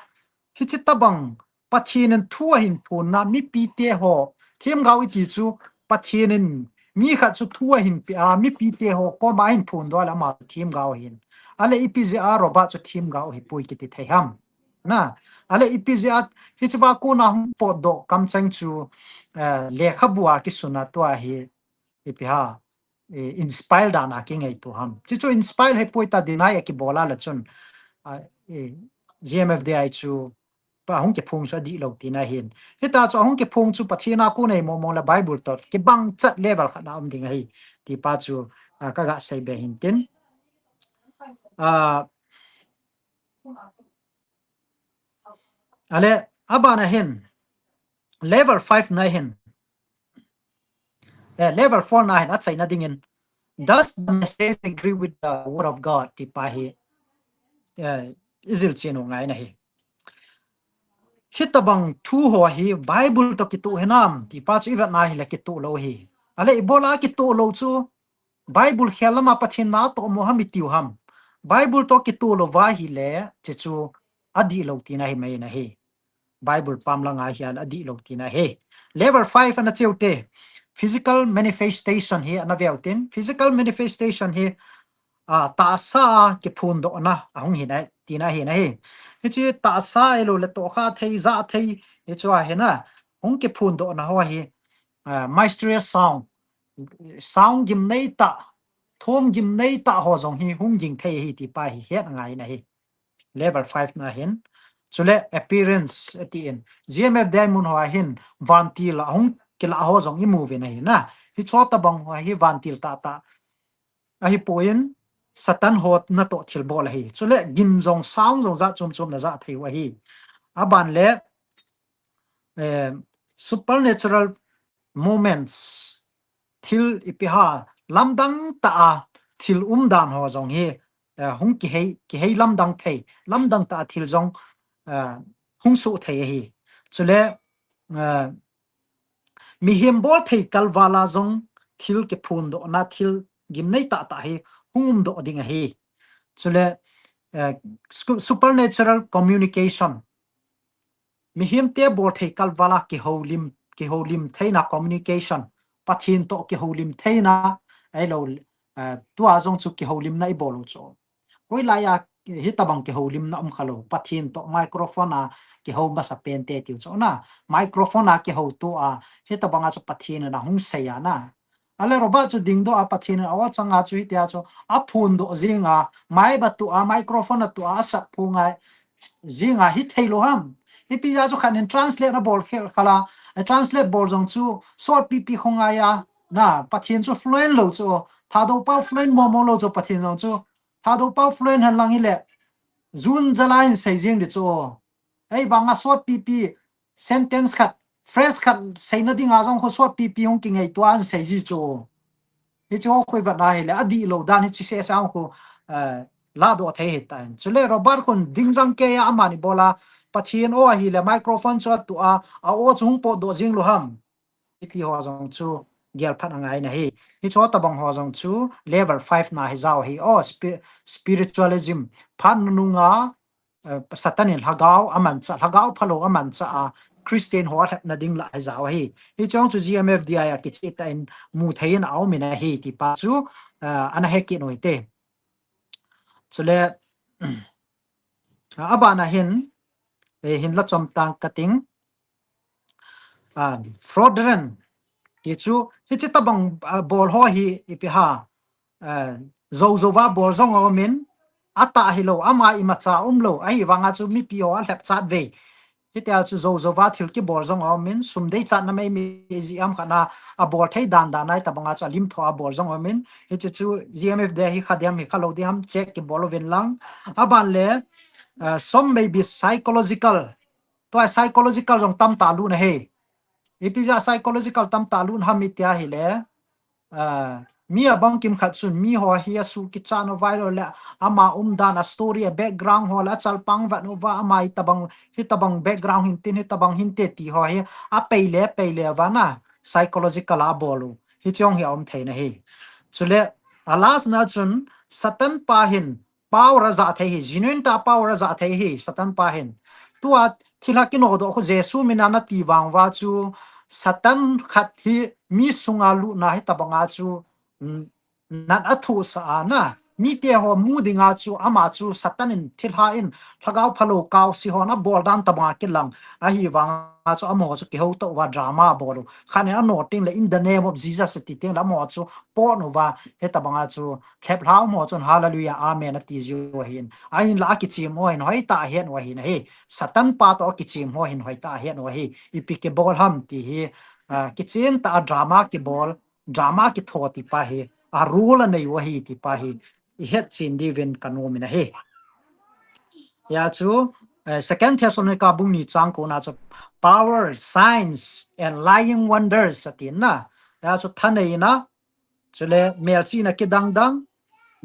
hiche tabang Pathen in thu ahin phonna, mipite ho, themgao iti chu, Pathen in mi khat chu thu ahin pe a, mipite ho koma ahin phondoh a le ama themgao ahin. Ale ipi jeh a Robert chu themgao ahipoi kiti thei ham. Na, ale ipi jeh a, hiche va kona hung potdoh kamcheng chu, eh, lekhabu a kisun a tua hi, ipi ham, eh, inspire dan a kingaito ham. Hichu inspire ahipoi tia deny akibol a le chun, ah, eh, G M F D I chu, pa hung kiphong chu adihlou tina ahin. Hitia chu ahung kiphong chu Pathen a kon ahi mong mong le Bible toh kibang chet level khat a um ding ahi. Ti pa chu, ah, kaga sei be hin tin. Ah, ale, abana hin, level five na hin, eh, level four na hin, achaina dingin, does the message agree with the word of God? Ti pa hi, eh, ijil chen u ngai na hi. Hitabang thu ho hi, Bible toh kitoh hinam, ti pa chu ivet na hile kitoh lou hi. Ale, ibola kitoh lou chu, Bible khel lama Pathen na atoh mo ham itiu ham. Bible toh kitoh louva ahile, hichu adihlou tina hi mai na hi. Bible pam langa hin adihlou tina hi. Level five ana cheu te. Physical manifestation hi ana veu tin. Physical manifestation hi, ah, tahsa a kiphondohna ahung hi na, tina hi na hi. Hiche tahsa ahilou le tohkhah thei, jah thei, hichu ahi na. Hung kiphondohna ho hi, ah, mysterious sound. Sound gimnei tah, thum gimnei tah ho jong hi hung ging thei ahi ti pa hi het ngai na hi. Level five na hin. Chule appearance atin. G M F D I mun ho a hin vantil a hung kilah ho jong imu uve na hi na. Hicho tabang ho hi vantil tah tah. Ahipoi, Satan ho natoh thilbol ahi. Chule gin jong sound jong jah chom chom na jah thei u ahi. Aban le, eh, supernatural moments, thil ipi ham, lamdang tah a thil umdan ho jong hi, eh, hung kihei, kihei lamdang thei, lamdang tah a thil jong, eh, hung soh thei ahi. Chule, eh, mihem bolthei kalval a jong thil kiphondohna, thil gimnei tah tah hi hung umdoh ding ahi. Chule, eh, su-, supernatural communication. Mihemte bolthei kalval a kihoulim, kihoulim theina communication. Pathen toh kihoulim theina, ahilou, eh, tua jong chu kihoulimna ibol u chu. Hoilai a hitabang kihoulimna um khalou. Pathen toh microphone a kihou masa pente tiu chu na. Microphone a kihou tua, hitabang a chu Pathen in ahung sei a na. Ale Robert chu dingdoh a Pathen in a-o chang a chu hitia chu aphondoh jing a, mic a tua, microphone a tua, asap phung a jing a hithei lou ham. Ipi jeh a chu khat in translate na bol khel khala, a translate bol jong chu sot pipi khong a ya, na, Pathen chu fluent lou chu, Thadou pau fluent momo lou chu Pathen jong chu, Thadou pau fluent hen lang hile, June July in sei jing di chu. Ei vang a sot pipi sentence khat, phrase khat seina ding a jong khu sot pipi hung kingaito a an sei ji chu. Hichu khu i vet na hile, adih lou dan hichu sesang khu, eh, ladoh thei hitan. Chule Robert khun ding jang kei a amani bol a, Pathen o ahile microphone chu atua, a-o chu hung potdoh jing lou ham. Hiti ho jong chu gel phat angai na hi. Hichu tabang ho jong chu level five na hi jao hi. O spi-, spiritualism. Phat nunung a, eh, Satan in lhagao amancha, lhagao phalou amancha a Christian ho alhepna ding lah hi jao hi. Hichu chu G M F D I a kicheh tah in mu thei in a um in ahi ti pa chu, eh, ana he kit u hite. Chule, abana hin, eh, hin la chom tang kating, ah, fraudulent. Ti chu, hichi tabang, ah, bol ho hi ipi ham, ah, jou jou va bol jong a um in, atah hilou, ama imacha umlou, ahivang a chu mipi ho alhep chat ve. Hitia chu jou jou va thil kibol jong a um in, sum deichat na mei mei ji am khat na, abol thei dan dan a hitabang a chu alim tho a bol jong a um in, hichi chu G M F D I hi kha diam hi khalou diam check kibol uvin lang. Aban le, ah, some may be psychological. Tua psychological jong tamtah lut na hi. Ipi jeh a psychological tamtah lut ham itia hile, ah, mi abang kim khat chun mi ho hi asuh kichat u vai lou le ama umdan a story a background ho le achalpang vet uva ama hitabang, hitabang background hin tin hitabang hinte ti ho hi apei le, pei le uva na psychological a bol u. Hichi jong hi a um thei na hi. Chule, a last na chun Satan pa hin power ajah thei hi, genuine tah power ajah thei hi, Satan pa hin. Tua thilha kinodoh khu Jesu min a nati vang uva chu, Satan khat hi mi sunga lut na hitabang a chu, mm, nat athuhsah a na. Mite ho mu ding a chu, ama chu Satan in thilha in, lhagao phalou kaosi hon abol dan tabang a kilang. Ahivang a chu amaho chu kihou tah uva drama abol u. Khat in anoting le in the name of Jesus ati teng le amaho chu pot uva, hitabang a chu lhep lhau mo chun hallelujah, amen ati jiu ahin. Ahinla akichem ho hin hoitah a het u ahin ahi. Satan pa toh akichem ho hin hoitah a het u ahi. Ipi kibol ham ti hi, ah, kichen tah a drama kibol, drama kitho ti pa hi, a role anei u ahi ti pa hi, i het chen diuvin ka nom in ahi. Hia chu, eh, Second Thessalonica bung ni chang ko na chu power, signs and lying wonders atin na. Hia chu thaneina, chule melchihna kidang dang,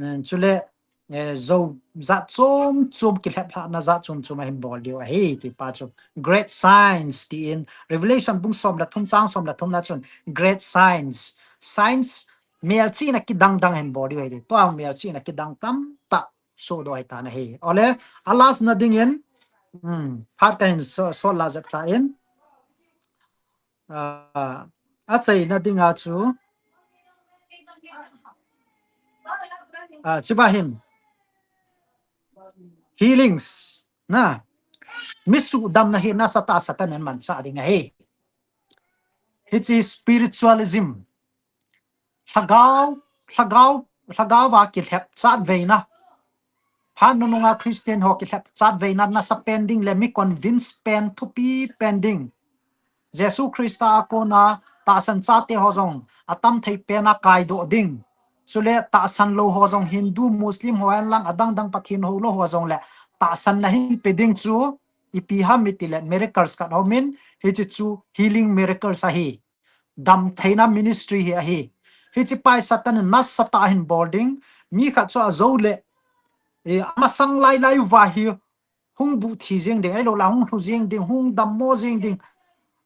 eh, chule, eh, jou jat chom chom, kilheplhahna jat chom chom ahin bol diu ahi ti pa chu great signs ti in Revelation bung som le thum chang som le thum na chun great signs, signs melchihna kidang dang ahin bol diu ahi ti. Tua melchihna kidang tamtah sodoh ahi tan ahi. Ole, a last na ding in, hmm, phat kahin so, so la jat ta in. Ah, achaina ding a chu, ah, chiva hin healings na, mi suhdamna hi nasatah a Satan in manchah ding ahi. Hichi spiritualism, lhagao, lhagao, lhagao va kilhep chat veina. Phat nunung a Christian ho kilhep chat veina nasa pen ding le mi convince pen, thupi pen ding. Jesu Christa a kona tahsan chate ho jong atam thei pen a kaidoh ding. Chule tahsan lou ho jong Hindu, Muslim ho hen lang adang dang Pathen houlou ho jong le tahsan na hin pe ding chu ipi ham iti le miracles khat a um in, hichi chu healing miracles ahi. Damtheina ministry hi ahi. Hichi pa hi Satan in nasatah a hin bol ding. Mi khat chu ajou le, eh, amasang lai lai uva hi hung buh thi jeng ding, ahilou le hung lhu jeng ding, hung dammo jeng ding.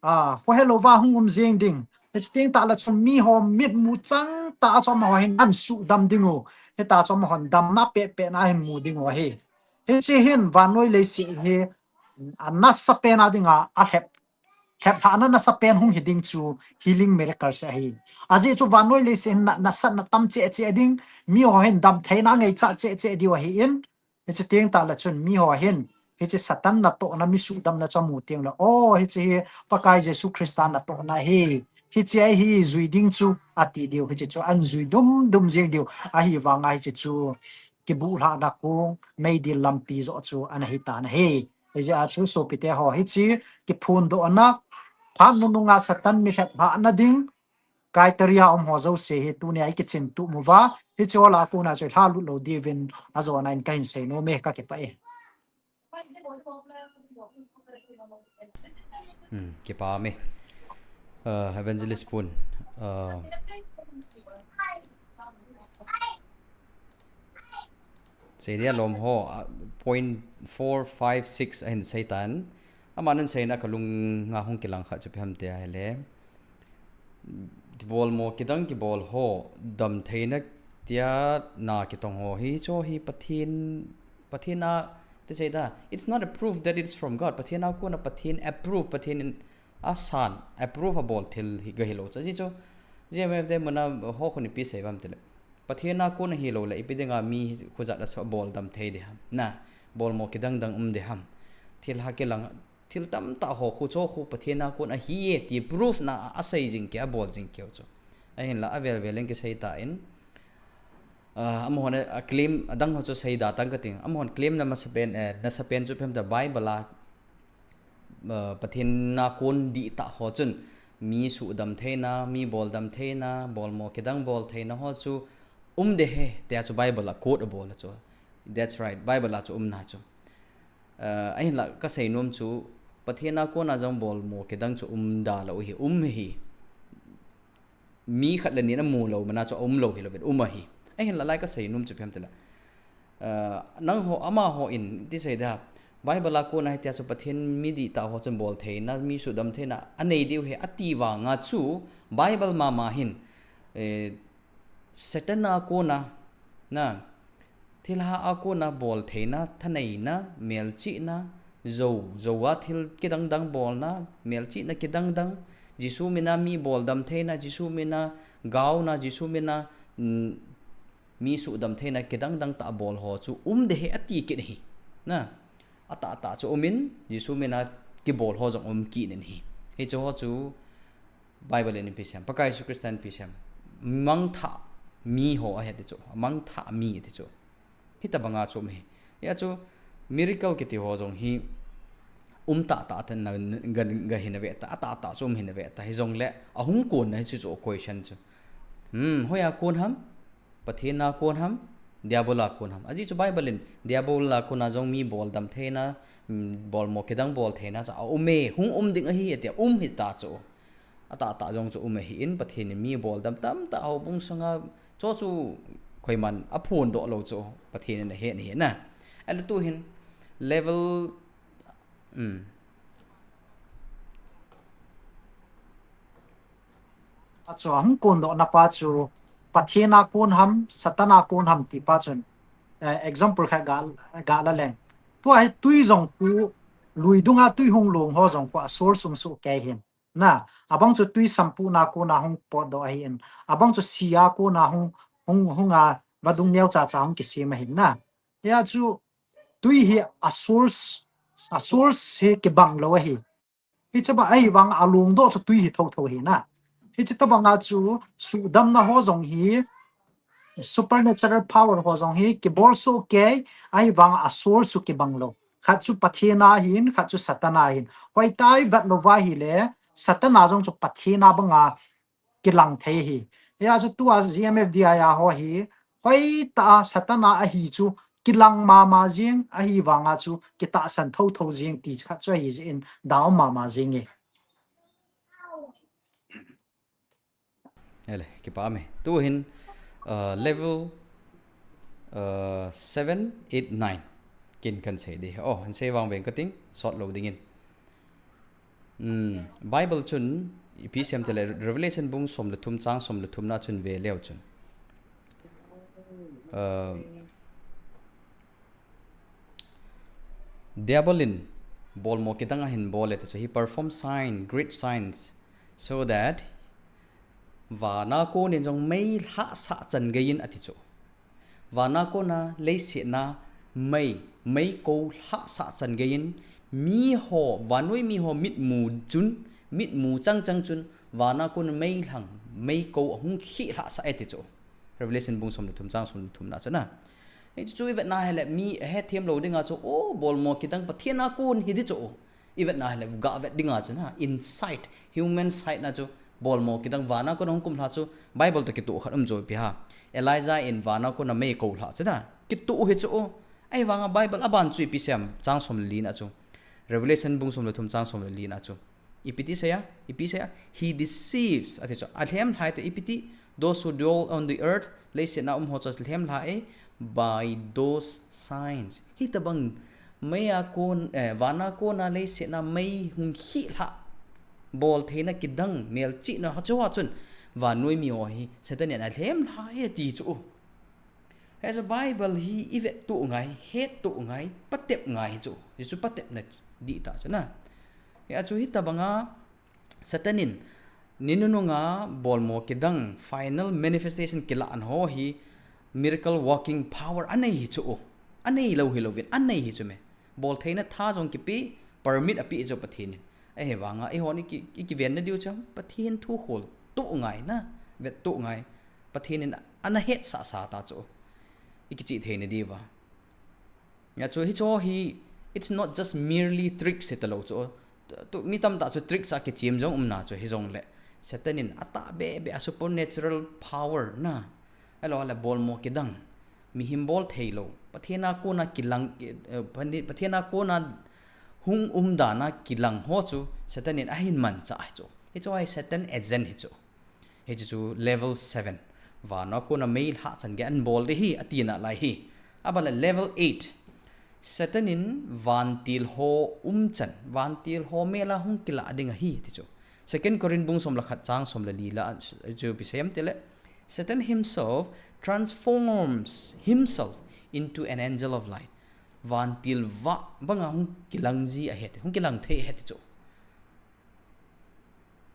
Ah, khohelou va hung um jeng ding. Hichi teng tah le chun mi ho mitmu chang tah a chu amaho hin ahin suhdam ding u. Hitia chu amahon damna pehpeh na ahin mu ding u ahi. Hichi hin vannoi leiset hi, a nasa pen a ding a, alhep, lheplhahna nasa pen hung hi ding chu healing miracles ahi. Ajeh chu vannoi leiset hin na, nasatna tam cheh cheh ding, mi ho hin damtheina ngaichat cheh cheh diu ahi in, Hiche teng tah le chun mi ho hin, hiche Satan natohna, mi suhdamna chu amu teng le, "Oh, hiche hi Pakai Jesu Christa natohna ahi. Hiche ahi jui ding chu," ati diu, hiche chu ahin jui dum dum jeng diu. Ahivanga hiche chu kibuhlhahna kong, meidil lampi joh chu ana hi tan ahi. Hijeh a chu sopite ho, hiche kiphondohna, phat nunung a Satan mi lheplhahna ding, criteria um ho jouse hi tunia i kichin tup uva, hiche ho lah a kona chu lha lut lou diuvin ajona in kahin seinom e, kakipah e. Hmm, kipah e. Uh, Evangelist Pun. Uh, Seidia lom ho, uh, point four, five, six ahin seitan. Aman ahin seina kalunga hung kilang khat chu ipi ham tia ahile, bolmo kidang kibol ho, damtheina tia na kitong ho hi, chu hi Pathen, Pathen a, ti seida, it's not a proof that it's from God. Pathen a kona Pathen approve, Pathen in asan, approve abol thil hi gahilou chu. Ajeh chu, G M F te muna ho khun ipi sei uvam tile, Pathen a kona hilou le, ipi dinga mi khujat a chu abol damthei ding ham. Na, bolmo kidang dang um ding ham. Thilha kilang, thil tamtah ho khu chu khu Pathen a kon ahi e ti proof na a, asei jing kei, abol jing kei u chu. Ahinla avel vel in kisei tan, ah, amahon a claim adang ho chu seida tang kating. Amahon claim na masapen, eh, nasapen chu ipi ham tia Bible a, ah, Pathen a kon dihtah ho chun mi suhdam theina, mi boldam theina, bolmo kidang bol theina ho chu um ding ahi, tia chu Bible a quote abol a chu. That's right, Bible a chu um na chu. Uh, ahinla kasei nom chu, Pathen a kona jong bolmo kidang chu um da lou hi, um hi. Mi khat le ni in amu lou mana chu aum lou hilou vin, um ahi. Ahinla lai kasei nom chu ipi ham tile, uh, nangho, amaho in ti seida, Bible a kona hitia chu Pathen mi dihtah ho chun bol theina, mi suhdam theina anei diu ahi ati vanga chu, Bible mama hin, eh, Satan a kona, na, thilha a kona bol theina, thaneina, melchihna, jou, jou a thil kidang dang bolna, melchihna kidang dang, Jesu mina mi boldam theina, Jesu mina gaona, Jesu mina, mm, mi suhdam theina kidang dang tah bol ho chu um ding ahi ati kit ahi. Na, atah tah chu um in, Jesu mina kibol ho jong um kit in ahi. Hiche ho chu Bible in ipi asei em, Pakai Jesu Christa in ipi asei em, mangthah mi ho ahi ati chu, mangthah mi ati chu. Hitobanga chu um ahi. Hia chu miracle kiti ho jong hi um tahtah tah na ga, gahi nave ta, atahtah chu um hi nave ta. Hijongle ahung konna hiche chu question chu. Hmm, hoiya kon ham? Pathen a kon ham? Diabol a kon ham? Ajeh chu Bible in Diabol a kona jong mi boldam theina, mm, bolmo kidang bol theina chu aum e, hung um ding ahi atia, um hita chu. Atahtah jong chu um ahin, Pathen in mi boldam tamtah houbung sunga, chu chu koiman aphondoh lou chu Pathen in ahet ahi na. Ahile tuhin level, um, Achu ahung kondohna pa chu Pathen a kon ham, Satan a kon ham ti pa chun, eh, example khat ga, gala leng. Tua hi tui jong khu, lui dunga tui hung long ho jong khu a source um sohkei ahin. Na, abang chu tui sampuhna kona hung potdoh ahin. Abang chu si a kona hung, hung, hunga vadung neocha cha hung kisem ahin na. Hia chu tui hi a source, a source hi kibang lou ahi. Hiche banga ahivanga alongdoh chu tui hi thotho ahi na. Hiche tobanga chu suhdamna ho jong hi, supernatural power ho jong hi kibol sohkei, ahivanga a source chu kibang lou. Khat chu Pathen a ahin, khat chu Satan a ahin. Hoitah a ivet louva ahile, Satan a jong chu Pathen a banga kilang thei ahi. Hia chu tua G M F D I a ho hi, hoitah a Satan a ahi chu kilang mama jeng, ahivanga chu kitahsan thotho jeng ti khat chu ahi jeh in, dau mama jeng e. Ele, kipah e. Tuhin, uh, level, uh, seven, eight, nine kin kan sei ding. Oh, hin sei vang veng kating, sot lou dingin. Hmm, Bible chun ipi asei em tile, Revelation bung som le thum chang som le thum na chun ve leu chun, uh, Diabol in bolmo kidang ahin bol e, tua chu he perform sign, great signs, so that vana konin jong mei lhahsah chan geiyin ati chu. Vana kona leiset na Mei, mei ko lhah sah chan geiyin, miho, vannoi miho mitmu chun, mitmu chang chang chun, vana kon meilhang, mei ko ahung khih lhah sah e ti chu. Revelation bung som le thum chang som le thum na chu na. Hichu ivet na hile mi ahethem lou dinga chu, o, bolmo kidang Pathen a kon hi ti chu. Ivet na hile ga vet dinga chu na, insight, human sight na chu, bolmo kidang vana kon ahung kum lhah chu, Bible toh kitoh khat um chu ipi ham. Elijah in vana kon a mei ko lhah chu na, kitoh hi chu. Ahivanga Bible aban chu ipi sei ham, chang som le li na chu. Revelation bung som le thum chang som le li na chu. Ipi ti sei a, ipi sei a, he deceives, ati chu. Alhem lhai te ipi ti, those who dwell on the earth, leiset na um ho chu alhem lhai e, by those signs. Hitabang mei a kon, eh, vana kon a leiset na mei hung khih lhah, boltheina kidang, melchihna ho chu a chun, vannoi miho hi Satan in alhem lhai e ti chu. Hichu Bible hi ivet toh ngai, het toh ngai, patep ngai chu. Hichu patepna dih tah chu na. Hichu hitabanga Satan in ni nunung a bolmo kidang final manifestation kilah na ho hi miracle working power anei hi chu. Anei lou hilouvin, anei hi chu me. Boltheina tha jong kipe, permit ape chu Pathen in. Ahivanga, eihon iki, ikiven na diu chu, Pathen thu khol toh ngai na, vet toh ngai. Pathen in ana hetsah sah ta chu. Ikichih thei na diuva. Hichu hichu hi, it's not just merely tricks hita lou chu. Tu, mi tamtah chu tricks a kichem jong um na chu hijongle. Satan in atahbeh beh a supernatural power na. Ahilou le bolmo kidang. Mihem bolthei lou. Pathen a kon a kilang, eh, Pathen, Pathen a kon a hung um dan a kilang ho chu Satan in ahin manchah ahi chu. Hichu hi Satan agent hi chu. Hichu chu level seven. Vana kon a mei lhah chan gei ahin bol ding ahi, ati nalai ahi. Aban le level eight. Satan in vantil ho umchan, vantil ho mel a hung kilah ding ahi, ti chu. Second Corinth bung som le khat chang som le li la, chu ipi sei ham tile, Satan himself transforms himself into an angel of light. Vantil vah banga hung kilang ji ahi ti, hung kilang thei ahi ti chu.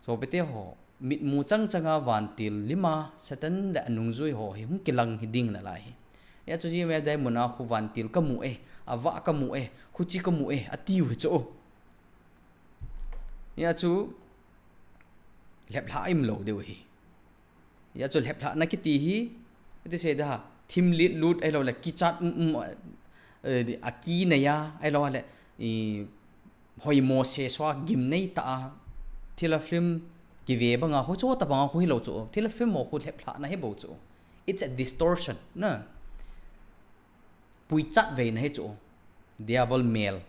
Sopite ho, mitmu chang changa vantil lim a Satan le anungjui ho hi hung kilang hi ding nalai ahi. Hichu jimel dai mun a khu vantil kamu e, avah kamu e, khuchi kamu e, atiu hi chu. Hichu lheplhah a um lou diu ahi. Hichu lheplhahna kiti hi, iti sei da, thim lit lut ahilou le, kichat um um, eh, a kinei a, ahilou le, i, hoimo sesua gimnei tah a, thilha film kive banga khu chu tabanga khu hilou chu, thilha film ho khu lheplhahna hi bou chu. It's a distortion, na. Puichat veina hi chu, Diabol mel.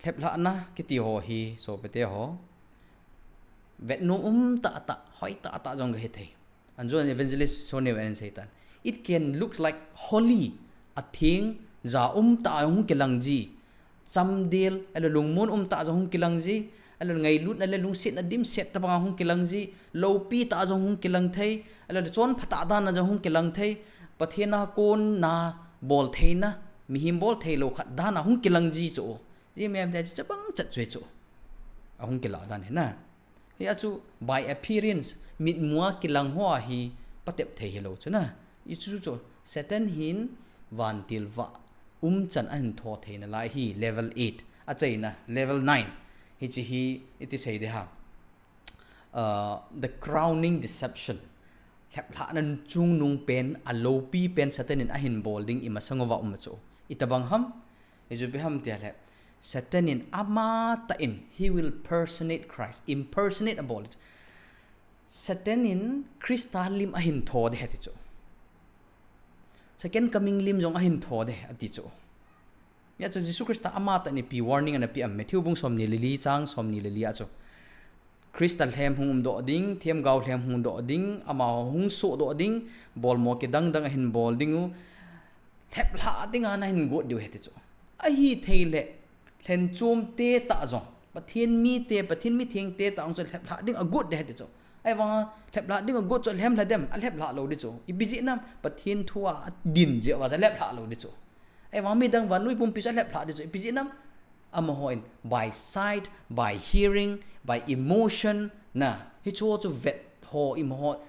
Lheplhahna kiti ho hi, sopite ho, vetnom um tah tah, hoi tah tah jong kahi thei. Anjon evangelist Sony ven seitan. It can look like holy, atheng, ja um tah a hung kilang ji. Chamdel, ahilou lungmon um tah jong hung kilang ji. Ahilou ngailutna le lungsetna dimset tabanga hung kilang ji. Loupi tah jong hung kilang thei. Ahilou chonpha tah dan a jong hung kilang thei. Pathen a kon a boltheina, mihem bolthei lou khat dan a hung kilang ji chu. Jimel dai chu chabang chat chu chu. Ahung kilah dan hi na. Hichu by appearance, mitmu a kilang ho a hi patep thei hilou chu na. Hichu chu Satan hin vantil vah umchan ahin tho thei nalai ahi, level eight. Achaina, level nine. Hiche hi iti sei ding ham. Uh, the crowning deception. Lheplhahna chungnung pen, aloupi pen Satan in ahin bol ding imasang uva um chu. Itabang ham, hichu ipi ham tile, Satan in amatah in, he will personate Christ, impersonate abol. Satan in Christa lim ahin tho ding ahi ti chu. Second coming lim jong ahin tho ding ati chu. Hichu Jesu Christa amatah in ipi warning ana pe ham, Matthew bung somni le li chang somni le li a chu. Christa lhem hung umdoh ding, themgao lhem hung doh ding, amaho hung sohdoh ding, bolmo kidang dang ahin bol ding u. Lheplhah dinga nahin got diu ahi ti chu. Ahithei le, lhenchom te tah jong, Pathen mite, Pathen mitheng te tah jong chu lheplhah ding agot ding ahi ti chu. Ahivanga, lheplhah ding agot chu alhem lha dem, alheplhah lou ding chu. Ipi jeh ham, Pathen thu a adin jeh uva chu alheplhah lou ding chu. Ahivanga midang vannoi pumpi chu alheplhah ding chu. Ipi jeh ham, amaho in by sight, by hearing, by emotion, na, hichu chu vet ho, imaho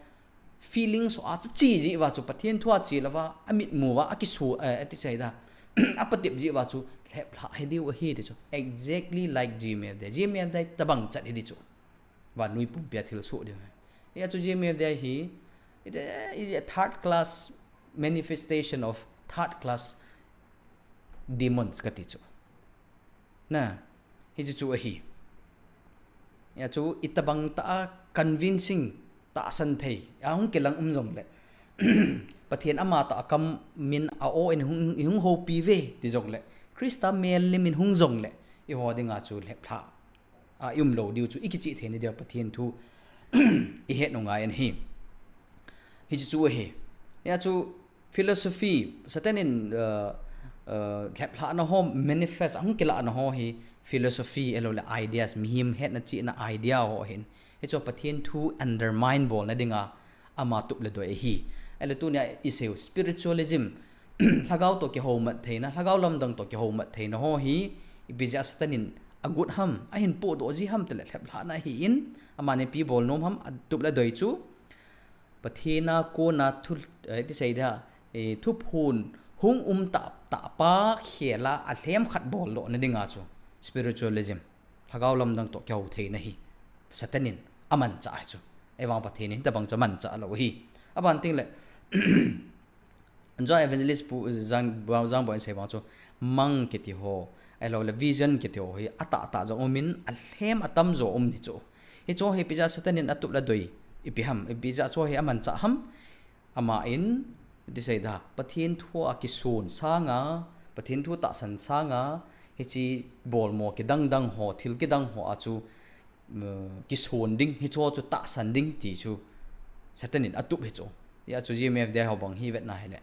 feelings ho a chu che jeh uva chu, Pathen thu a che louva, amitmu uva, akisu, eh, ati sei da. Apatep jeh uva chu, lheplhah hi diu ahi ti chu. Exactly like Jim F. Day. Jim F. Day tabang chat hi di chu. Vannoi pumpi a thilsoh diu. Hia chu Jim F. Day hi, it, it a third class manifestation of third class demons kati chu. Na, hichu chu ahi. Hia chu itobang tah a convincing tahsan thei. Ahung kilang um jongle. Pathen ama tah a kam min a o in hung, hung houpi ve ti jongle. Christa mel lim in hung jongle. Eiho dinga chu lheplhah a i um lou diu chu i kichih theina dia Pathen thu i het u ngai ahi. Hichu chu ahi. Hia chu philosophy, Satan in, uh, uh, lheplhahna ho manifest, ahung kilahna ho hi philosophy, ahilouleh ideas, mihem hetna chihna idea ho ahin. Hichu Pathen thu undermine bolna dinga ama tup le doi ahi. Ahile tunia i sei u spiritualism, lhagao toh kihoumat theina, lhagao lamdang toh kihoumat theina ho hi, ipi jeh a Satan in agot ham, ahin podoh ji ham tile lheplhahna ahin, aman ipi bol nom ham, atup le doi chu, Pathen a kona thu, eh, ti sei dia, eh, thuphon hung um tah, tah pa khel a, alhem khat bol lohna dinga chu, spiritualism, lhagao lamdang toh kihou theina hi, Satan in amanchah ahi chu. Ahivang Pathen in tabang chu amanchah lou ahi. Aban tengle, John Evangelist pu Jang, Jang Boi in sei bang chu, mang kiti ho, ahilouleh vision kiti ho hi, atah tah jong umin, alhem atamjo um hi chu. Hichu hi ipi jeh a Satan in atup le doi, ipi ham, ipi jeh a chu hi amanchah ham, aman, ti sei da, Pathen thu a kisun sanga, Pathen thu tahsan sanga, hiche bolmo kidang dang ho, thil kidang ho a chu, um, kisun ding, hichu chu tahsan ding ti chu Satan in atup hi chu. Hia chu Jim F. Day ho bang hi vetna hile.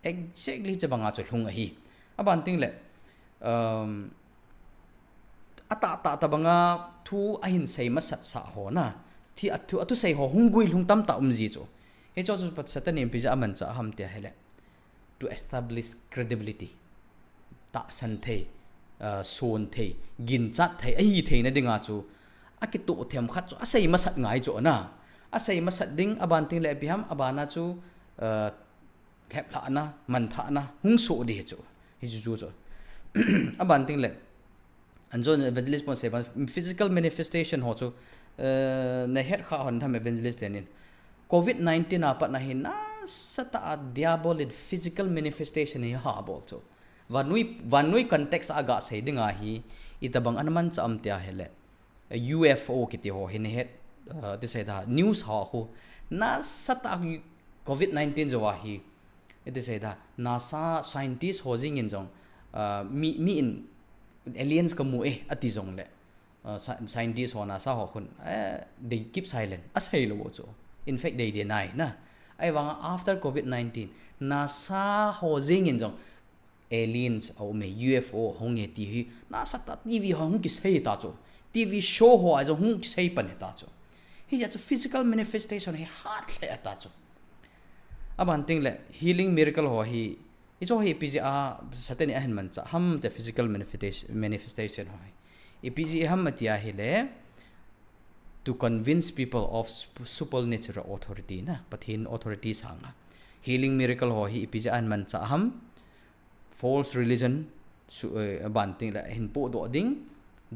Exactly hiche banga chu lhung ahi. Aban tengle, um, atah tah tabanga thu ahin sei masat sah ho na. Thi athu, athusei ho hung guilhung tamtah um ji chu. Hichu chu Satan in ipi jeh a amanchah ham tia hile. To establish credibility. Tahsan thei, uh, sun thei, ginchat thei, ahi theina dinga chu, akitoh themkhat chu, asei masat ngai chu na. Asei masat ding, aban tengle ipi ham, abana chu, uh, lheplhahna, manthahna, hung soh di hi chu. Hichu chu chu. Aban tengle, An John Evangelist pon sei bang, physical manifestation ho chu, eh, nahet kha hon tham Evangelist tenin. Covid nineteen a patna hi nasatah a diabolic physical manifestation hi abol chu. Vannoi, vannoi context a gasei dinga hi, itabang ana manchah am tia hile. U F O kiti ho hi nahet, eh, ti sei da, news ho khu. Nasatah a Covid nineteen jou a hi, iti sei da, NASA scientist ho jeng in jong, ah, mi, mi in aliens kamu e, ati jongle, ah, sci-, scientist ho NASA ho khun, eh, they keep silent. Asei lou chu. In fact, they deny na. Ahivanga after Covid nineteen, NASA ho jeng in jong, aliens a um e, U F O hung e ti hi, nasatah T V ho hung kisei ta chu. T V show ho a jong hung kisei pan e ta chu. Hijeh chu physical manifestation hi hat lheh ta chu. Aban tengle, healing miracle ho hi, hichu hi ipi jeh a Satan in ahin manchah ham tia physical manifestation, manifestation ho hi. Ipi jeh ham ati ahile, to convince people of sup-, supernatural authority na, Pathen authority sanga. Healing miracle ho hi ipi jeh a ahin manchah ham, false religion, su-, eh, aban tengle hin podoh ding,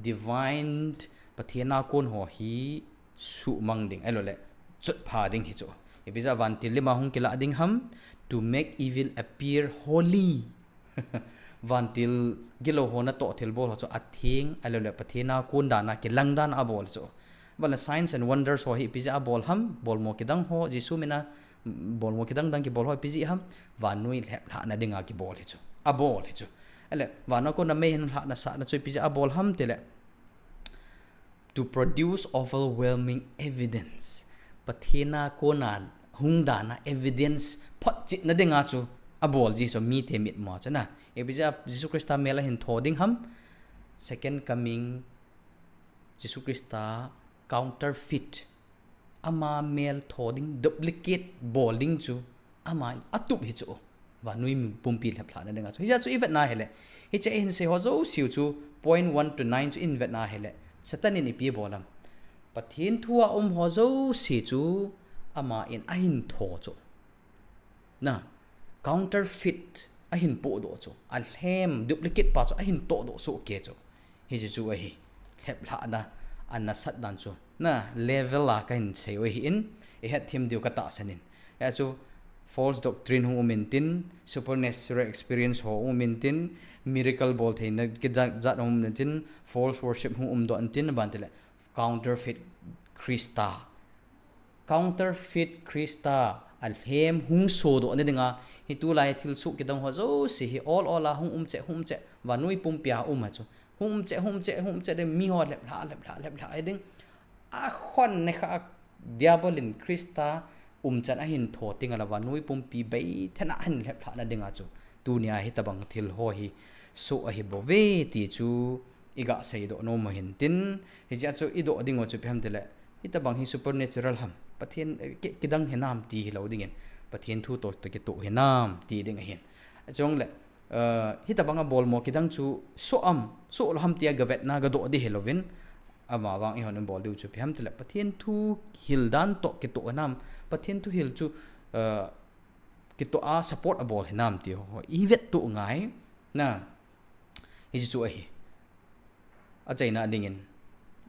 divine Pathen a kon ho hi suhmang ding, ahilouleh chotpha ding hi chu. Ipi jeh a vantil lim a hung kilah ding ham, to make evil appear holy. Vantil gilou ho natoh thilbol ho chu atheng, ahilouleh Pathen a kon dan a, kilang dan a abol chu. Vale, signs and wonders ho hi ipi jeh a abol ham, bolmo kidang ho, Jesu min a, bolmo kidang dang kibol ho ipi jeh ham, vannoi lheplhahna dinga kibol hi chu. Abol hi chu. Ahile, van a kona mei hin lhahna sahna chu ipi jeh a abol ham tile, to produce overwhelming evidence. Pathen a kona hung dan a evidence photchetna dinga chu abol ji chu mite mitmu a chu na. Ipi jeh a Jesu Christa mel ahin tho ding ham, second coming, Jesu Christa counterfeit, ama mel tho ding, duplicate bol ding chu, ama atup hi chu. Vannoi mi pumpi lheplhahna dinga chu. Hijeh chu i vetna hile. Hiche i hin sei ho jouse u chu, point one to nine chu i vetna hile. Satan in ipi abol ham. Pathen thu a um ho jouse chu, Ama in ahin tho chu. Na, counterfeit ahin pohdoh chu. Alhem, duplicate pa chu ahin tohdoh soh kei chu. Hichu chu ahi. Lheplhahna, anasat dan chu. Na, level a kahin sei u ahin, ihet them diu katahsan in. Hia chu false doctrine hung um intin, supernatural experience ho hung um intin, miracle bol theina kijat jat hung um intin, false worship hung umdoh intin, aban tile counterfeit Christa. Counterfeit Christa alhem hung sodoh na dinga, hi tulai thilsoh kidang ho jouse hi ol ol a hung um cheh, hung um cheh, vannoi pumpi a um a chu. Hung um cheh, hung um cheh, hung um cheh, de mi ho lheplhah, lheplhah, lheplhah, he ding. Akhon ne kha, Diabol in Christa umchan ahin tho ting ala vannoi pumpi beithena ahin lheplhah na dinga chu. Tunia hitabang thil ho hi soh ahi bouve ti chu iga seidoh nom u hintin, hichea chu idoh ding u chu ipi ham tile, hitabang hi supernatural ham, Pathen, eh, ki-, kidang hinam ti hilou dingin, Pathen thu toh, toh kitoh hinam ti ding ahin. Achungle, eh, hitabang a bolmo kidang chu soh am, soh lou ham tia gavetna gadoh ding hilouvin, amavang ihon ibol diu chu ipi ham tile, Pathen thu hil dan toh kitoh hinam, Pathen thu hil chu, eh, kitoh a support abol hinam ti ho ivettoh ngai. Na, hichu chu ahi. Achaina dingin,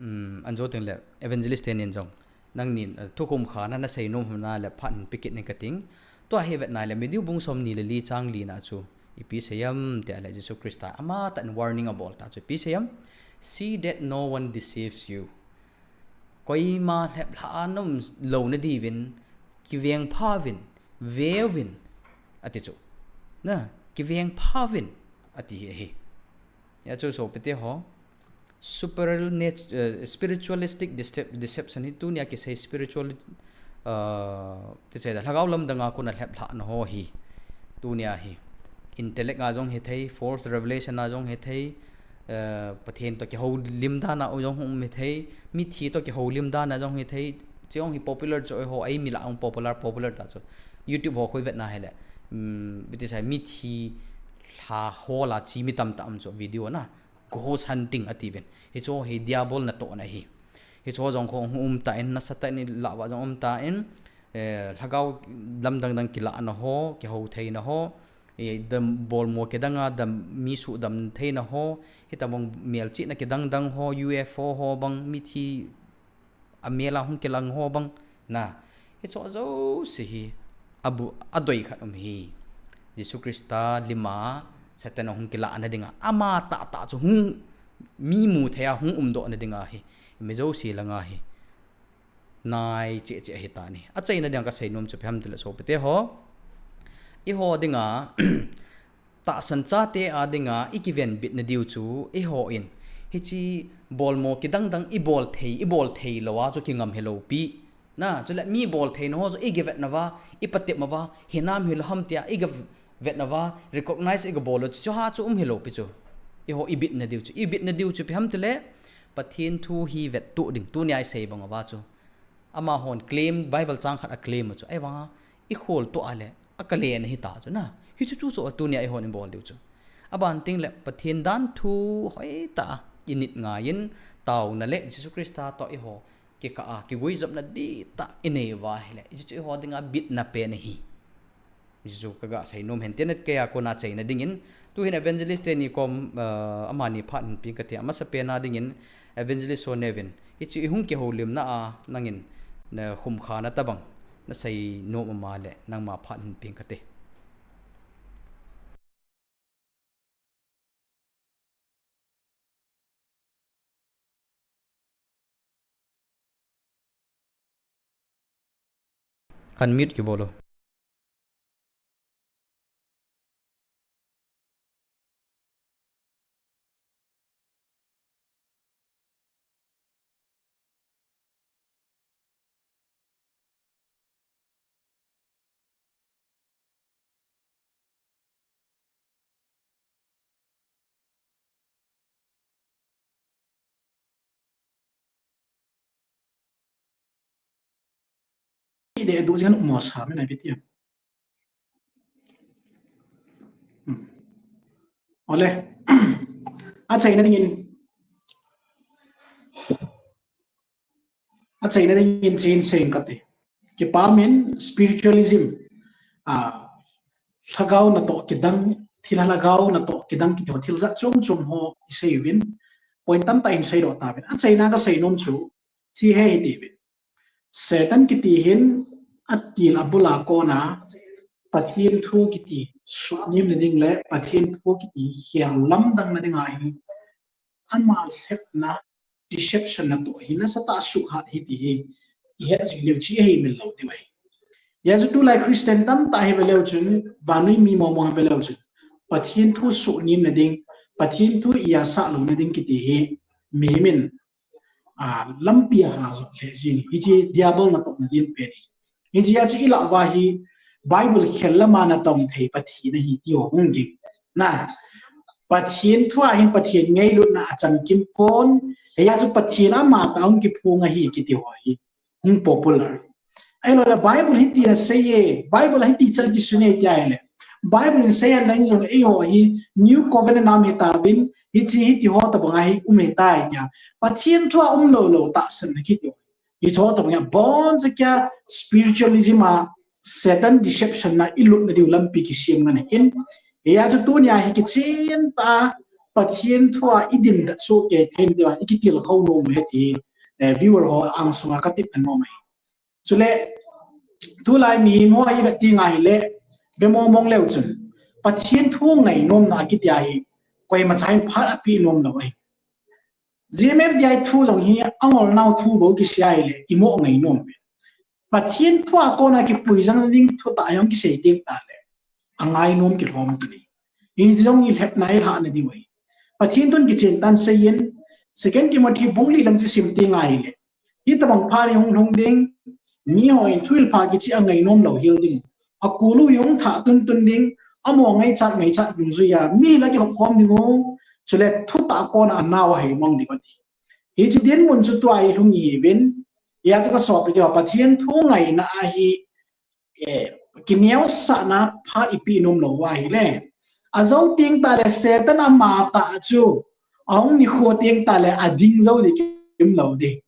um, anjo tengle evangelist tenin jong, nangnin, uh, thukhum khana nasei nom hona le phat hin pe kit ning kating. Tua hi vetna le Matthew bung somni le li chang lina chu ipi seiyem tile Jesu Christa amatah in warning abol ta chu ipi seiyem. See that no one deceives you. Koima lheplhah a naum louna diuvin, kivengpha uvin, veuvin, ati chu. Na, kivengpha uvin, ati hi ahi. Hia chu sopite ho, supernat-, eh, spiritualistic decep-, deception hi tunia kisei spiritual, eh, ti sei da, lhagao lamdang a kona lheplhahna ho hi. Tunia hi. Intellect a jong hithei, false revelation a jong hithei, eh, Pathen toh kihoulim dan a jong hung um hithei, mithi toh kihoulim dan a jong hithei, chujong hi popular chu eiho, eimi lah a jong popular, popular ta chu. YouTube ho khu ivetna hile, um, ipi ti sei, mithi lha hol a che mi tamtah um chu video na, ghost hunting atiuvin. Hichu hi Diabol natohna ahi. Hichu jong khu hung um tan, nasatah in ilah uva jong um tan, eh, lhagao lamdang dang kilahna ho, kihou theina ho, eh, dam bolmo kidang a dam, mi suhdam theina ho, hitabang melchihna kidang dang ho, U F O ho bang, mithi amel a hung kilang ho bang, na, hichu jouse hi abu, adei khat um hi. Jesu Christa lima Satan ahung kilahna dinga, ama tahtah chu hung, mi mu thei a hung umdohna dinga hi, mi jouse langa hi nai cheh cheh ahi tan ahi. Achaina dinga kasei nom chu ipi ham tile sopite ho, eiho dinga, tahsan chate a dinga ikivenbitna diu chu eihon, hiche bolmo kidang dang ibol thei, ibol thei lou a chu kingam hilou pi. Na, chule mi bol theina ho chu ikivetna uva, ipatep uva, hinam hilou ham tia ikivetna uva, recognize ikibol u chu, chuha chu um hilou pi chu. Eiho ibitna diu chu, ibitna diu chu ipi ham tile, Pathen thu hi vettoh ding, tunia isei bang uva chu. Amahon claim, Bible chang khat a claim u chu. Ahivanga, ikholtoh a le, akalen ahi ta chu na. Hichu chu chu tunia eihon ibol diu chu. Aban tengle, Pathen dan thu hoitah a init ngaiyin, taona le Jesu Christa toh eiho kikah a, kiguijopna dihtah inei uva ahile, hichu chu eiho dinga bitna pen ahi. Hichu kaga sei nom hen tin, keiya kona achaina dingin, tuhin evangelist teni kom, ah, amani phat hin peng kate, amasapen a dingin evangelist Soneuvin, hichu ihung kihoulimna a, nangin, na khumkhana tobang nasei nom um a le, nangma phat hin peng kate. Unmute kibol o. Ide du jen mo sa me na bitia. Hmm. Ole. Achaina dingin. Achaina dingin chen seng kate. kipamin spiritualism, a, lhagao natoh kidang, thil lhagao natoh kidang kiti ho, thil jat chom chom ho isei uvin, point tamtah in seidoh tauvin. Achaina kasei nom chu, hiche hi ati uvin. Satan kiti hin atil abul a kona, Pathen thu kiti suhnem na ding le Pathen thu kiti khel lamdang na ding ahi. Ama lhepna, deception natoh hi nasatah a suhat ahi ti hi ihet jing leu chu ihei mil lou diu ahi. Hijeh chun tulai Christian tamtah hi ve leu chun, vannoi mi mong mong hi ve leu chun, Pathen thu suhnem na ding, Pathen thu iasah lou na ding kiti hi mihem in, a, lampi aha jot lheh jing. Hiche diabol natoh na ding pen ahi. Hiche a chu ilah uva hi Bible khel lama natong thei Pathen ahi ti ho hung ging. Na, Pathen thu a hin Pathen ngailutna achan kim pon, hijeh chun Pathen amatah hung kiphong ahi kiti ho hi hung popular. Ahilou le Bible hiti nasei e, Bible hiti chan kisun e tia ahile, Bible in sei a lang jong eiho hi New Covenant nam hitauvin, hiche hiti ho tobang ahi um hitai tia Pathen thu a um lou lou tahsan na kiti ho. Hiche ho tobang a boncha kia spiritualism a Satan deception na ilut na diu lampi kisem ngan ahin. Hijeh chun tunia hi kichen tah a Pathen thu a idin dat soh kei thei diu a ikitilkhou nom u ahi ti, eh, viewer ho angsunga katep nom ahi. Chule, tulai mihem ho hi vet ding ahile, ve mong mong leu chun, Pathen thu ngainomna kiti ahi, koima chan phat apeh nom lou ahi. G M F D I thu jong hi angol nau thu bou kisei ahile, imo ngainom uve. Pathen thu a kona kipui jang ding thutah jong kisei ding tah le, angainom kilhom kiti. Hiche jong ilhepna ilhahna diu ahi. Pathen thun kichen tah in seiyin, Second Timothy bung li lang chu sim ding ahile, hitobang phat hi hung lhung ding, miho in thuhil pha kicheh a ngainom lou hel ding. Akulu hi hung thah tun tun ding, amaho ngaichat ngaichat dungjuia mi la kikhop khom ding u, chule thutah a kona anao ahei mang ding ati. Hiche dinmun chu tua hi lhung ihiuvin, hijeh chun kasopi teho, Pathen thu ngaina ahi, eh, kineosahna phat ipeh nom lou uva ahile, ajou teng tah le Satan amatah chu, ahung nikho teng tah le ading jou ding kim lou ding.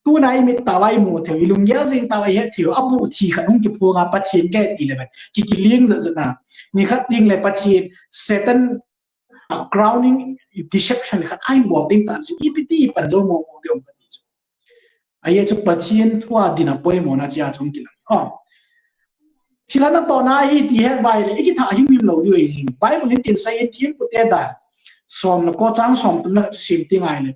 Tuna imit tah uva imu thei u, ilunggel jing tah uva ihet thei u, abuh thi khat hung kiphong a Pathen kahi ti le ven, ki kiling jat jat na. Nikhat teng le Pathen, Satan a crowning deception khat ahin bol ding tah chu ipi ti ipan jou mong mong ding um kati chu. Ajeh chu Pathen thu a din a poimona chia chung kilang. Oh. Thilha natohna ahi ti het uva ahile, ikithah himhim lou diu ahi jing. Bible in tin seiyin thempu te dan. Som le ko chang som thum na chu sim ding ahile,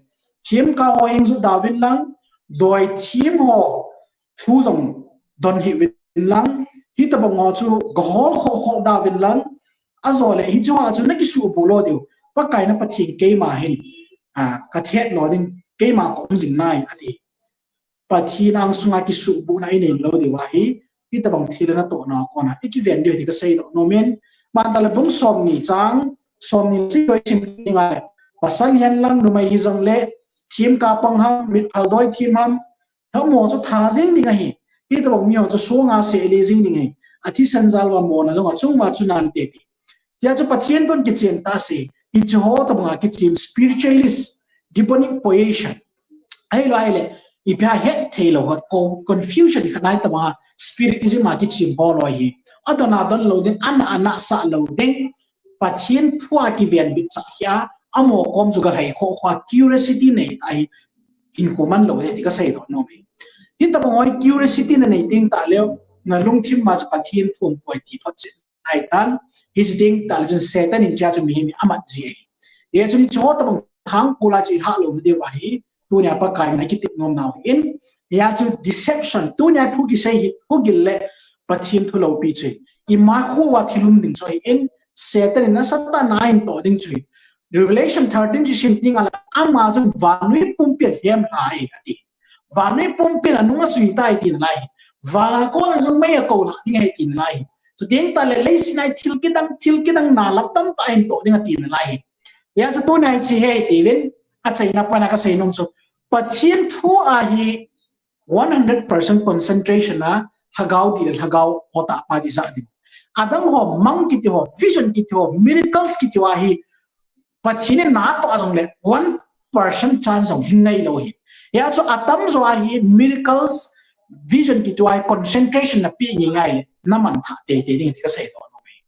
thempu ho hung jot da uvin lang, doi them ho thu jong don hih uvin lang, hitobang ho chu gahol khoh khoh da uvin lang, ajole hiche ho chu nakisuhbuh lou diu. Pakai na Pathen keima hin, a, kathet lou ding, keima kaum jing nai ati. Pathen angsunga kisuhbuhna inei lou diu ahi, hitobang thilha natohna a kona ikiven diu ahi ti kaseidoh nom in, Matthai le bung somni chang somni le sagi sim ding ahile, pasal hihen lang numei hijongle, thempu pang ham, mitphal doi them ham, amaho chu tha jeng ding ahi. Hitobang miho chu songa seh le jeng ding ahi. Athisan jal uva mona jong achung uva chu nante ti. Tia chu Pathen thun kichen tah sei. Hiche ho tobanga kichem spiritualist, demonic possession. Ahilou ahile, ipi ham het thei lou, ko-, confusion khat nai tobanga spiritism a kichem ho loi hi. Adon a don lou ding, ana ana sah lou ding. Pathen thu a kiven bit chah hia, amaho kom chu galhai khoh khoh a curiosity nei tah hi hinkho man lou ding ti kaseidoh nom e. Hitobang ho hi curiosity nanei teng tah leu, nalungthim ma chu Pathen thu umpoi ti photchet nai tan, hiche teng tah le chun Satan in chia chu mihem hi amat ji ahi. Hijeh chun hiche ho tobang thangkol a chu ilhah lou diu ahi, tunia Pakai min a kitep nom nau ahin, hijeh chun deception, tunia thu kisei hi, thu gil le Pathen thu loupi chu ahi. Ima khu uva thil um ding chu ahin, Satan in nasatah a ahin toh ding chu ahi. Revelation thirteen chu sim ding ahile, ama chun vannoi pumpi a lhem lha ahi ati. Vannoi pumpi in anung asui tai tina lai hi. Van a kona jong mei akou lha ding ahi tina lai hi. Chuteng tah le leiset a hi thil kidang, thil kidang na lam tamtah ahin toh ding atina lai hi. Hijeh chun tuna hiche hi ati uvin, achaina point a kasei nom chu, Pathen thu a hi one hundred percent concentration a, lhagao dih le lhagao hotah pa dih jat ding. Adang ho, mang kiti ho, vision kiti ho, miracles kiti ho a hi, Pathen in natoh a jongle one percent chance jong hin nei lou hi. Hijeh chun atamjo a hi miracles, Vision kiti a hi concentration na pe ngai le, na mangthah teitei ding ti ka seidoh nom e.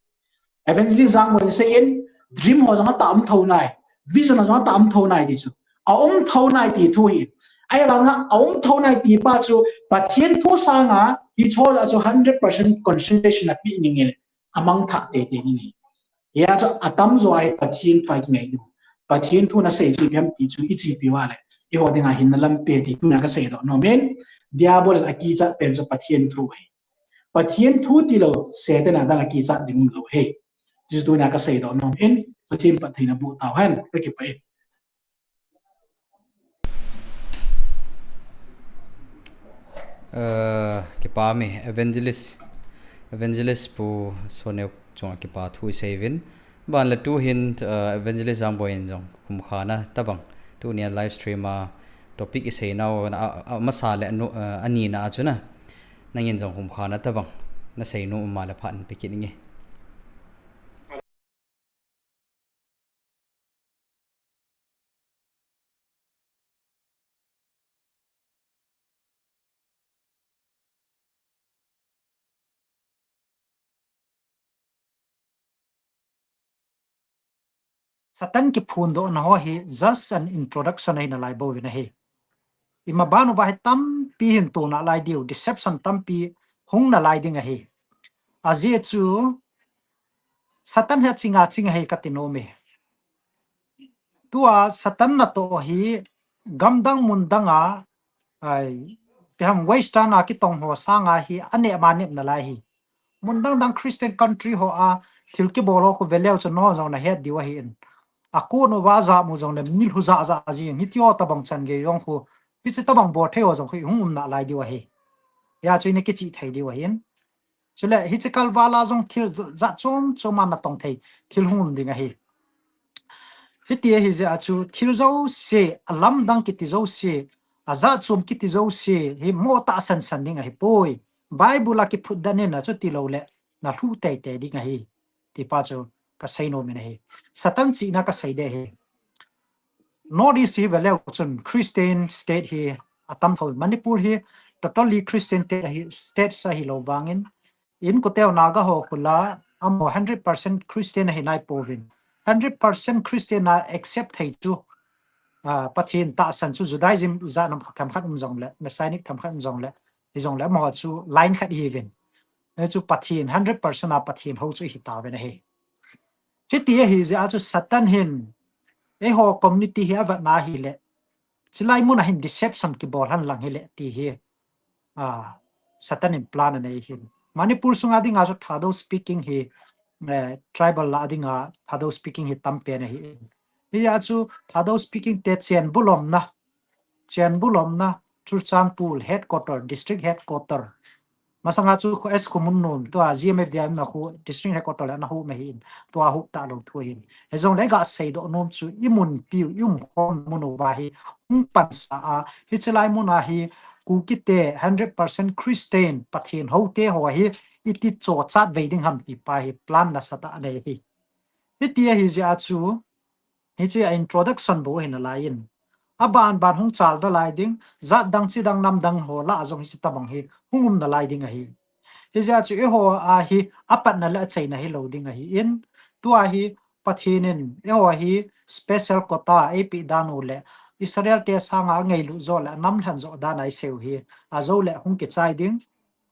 Evangelist Jangboi'n asei in, dream ho jong atah um tho nai, vision ho jong atah um tho nai ti chu. A um tho nai ti thu ahi. Ahivanga a um tho nai ti pa chu, Pathen thu sanga hiche a chu hundred percent concentration na pe ngai le, a mangthah teitei ding ahi. Hia chu atamjo a hi Pathen thu a kingai diu. Pathen thu na sei chu ipi ham ti chu i chepi uva le, eiho dinga hinna lampi ti tuna ka seidoh nom in, Diabol in akichat pen chu Pathen thu ahi. Pathen thu tilou, Satan a dang akichat ding umlou ahi. Chu tuna ka seidoh nom in, Pathen phattheina boh tauhen, ka kipah e. Eh, kipa um e, Evangelist, Evangelist Pu Soneo chunga kipa thu isei uvin. Ban le tuhin, eh, Evangelist Jangboi in jong khumkhana tabang, tunia live stream a topic isei nau a, a, amasa le anu, eh, anina a chun a, nangin jong khumkhana tabang na seinom um a le phat in pe kit inge. Satan kiphondohna ho hi just an introduction ahi nalai bou vin ahi. Ima ban uva hi tampi hin tona lai diu, deception tampi hung nalai ding ahi. Ajeh chu Satan hi aching aching ahi kati nom e. Tua Satan natoh hi gamdang mundang a, ai, ipi ham Western a kitong ho sanga hi anep ma nep nalai ahi. Mundang dang Christian country ho a thil kibol ho khu veleu chu nangho jong nahet diu ahin. Akon uva jamu jong le milhu jahjah jing, hiti ho tabang chan gei jong khu, hiche tabang bol thei ho jong khu hung um nalai diu ahi. Hia chu ina kichih thei diu ahin. Chule hiche kalval a jong thil jat chom chom a natong thei thil hung um ding ahi. Hiti ahi jeh a chu thil jouse, alamdang kiti jouse, ajat chom kiti jouse hi mo tahsan san ding ahipoi. Bible a kiphutdan in a chuti lou le nalhu teitei ding ahi, ti pa chu ka seinom in ahi. Satan chihna ka sei ding ahi. North East hi veleu chun Christian state hi atam tho. Manipur hi totally Christian state ahi, state ahilou vangin, in koteu Naga ho khu la, amaho hundred percent Christian ahi naipouvin. Hundred percent Christian a accept thei chu, ah, Pathen tahsan chu Judaism ijat ham khat themkhat um jongle, Messianic themkhat um jongle, hijongle amaho chu line khat ihiuvin. Hichu Pathen, hundred percent a Pathen hou chu ihi tauvin ahi. Hiti ahi jeh a chu Satan hin, eiho community hi avetna ahile, chulai mun a hin deception kibol henlang hile ti hi, ah, Satan in plan anei ahin. Manipur sunga dinga chu Thadou speaking hi, eh, tribal la dinga Thadou speaking hi tampen ahin. Hia chu Thadou speaking te chenbulomna, chenbulomna, Churachandpur headquarter, district headquarter. Masanga chu khu S Khumunnom, tua G M F D I na khu district headquarter le ana hom ahin, tua hom talou thu ahin. Hijongle ka seidoh nom chu imun piu, iumkhom mun uva hi hung pansa a, hiche lai mun a hi Kuki te hundred percent Christian, Pathen hou te ho hi iti chochat vei ding ham ti pa hi plan nasatah anei ahi. Hiti ahi jeh a chu, hiche a introduction bou ahi nalai in. Aban ban hung chal nalai ding, jat dang chi dang nam dang ho lah a jong hiche tabang hi hung um nalai ding ahi. Hijeh a chu eiho a hi apatna le achaina hilou ding ahin. Tua hi Pathen in eiho hi special quota eipeh dan u le Israel te sanga angailut jo le anam lhen jo dan a isei u hi, ajou le hung kichai ding,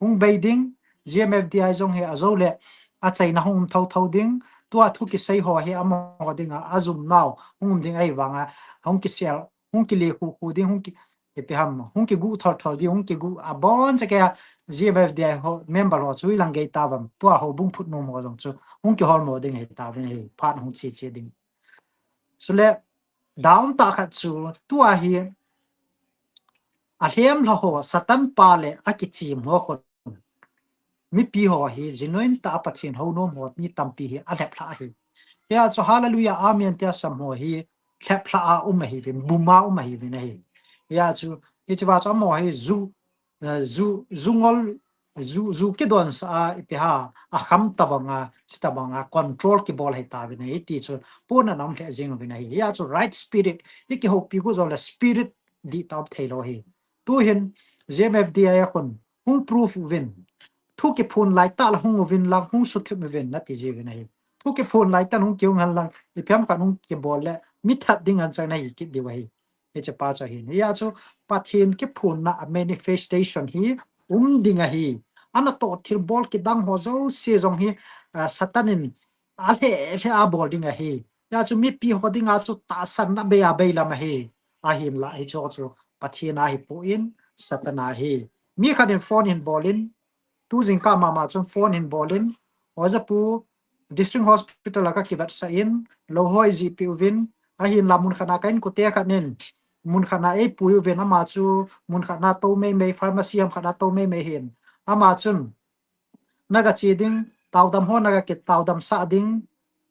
hung bei ding, G M F D I jong hi ajou le achaina hung um thotho ding, tua thu kisei ho hi amaho dinga ajum nau hung um ding ahivanga, hung kisel, hung kile khu khu ding, hung ki, ipi ham, hung kigu thol thol ding, hung kigu abon chakei a G M F D I ho member ho chu ilang gei tauvem, tua houbung phutnom ho jong chu hung kiholmo ding ahi tauvin ahi, phat hung che che ding. Chule, down tah khat chu, tua hi, alhem lha ho, Satan pa le akichim ho khun, mipi ho hi, genuine tah a Pathen hou nom ho, mi tampi hi, alhep lha ahi. Hia chu, hallelujah, amen, tia sam ho hi, lhep lha a um ahiuvin, bum a um ahiuvin ahi. Hia chu, hichea chu amaho hi, ju, eh, ju, ju ngol, ju, ju kidonsa a, ipi ham, akham tabanga, chi tabanga, control kibol ahi tauvin ahi, ti chu, pon anam lheh jing uvin ahi. Hia chu right spirit, hi kihoupi gu jongle spirit dihtah um theilou ahi. Tuhin, G M F D I a khun, hung proof uvin. Thu kiphon laitah la hung uvin lang, hung suthip uvin nati jiuvin ahi. Thu kiphon laitah hung kihung hen lang, ipi ham khat hung kibol le, mi that ding anchang nahi kit diu ahi. Hiche pa chu ahi. Hia chu Pathen kiphonna a manifestation hi um ding ahi. Anatoh thilbol kidang ho jouse jong hi, ah, Satan in alheh lheh a bol ding ahi. Hia chu mipi ho dinga chu tahsanna abei abei lam ahi. Ahinla hicheho chu Pathen a hipon Satan a ahi. Mi khat in phone hin bolin, tu jingkah mama chun phone hin bolin, Oja pu, District Hospital a kakivetsah in, lou ho eijih peh uvin, ahinla mun khat a ka inkote khat in, mun khat a eipui uvin, ama chu mun khat a tou meimei, pharmacy ham khat a tou meimei hin. Ama chun, nagache ding, taodam ho naga kitaodamsah ding,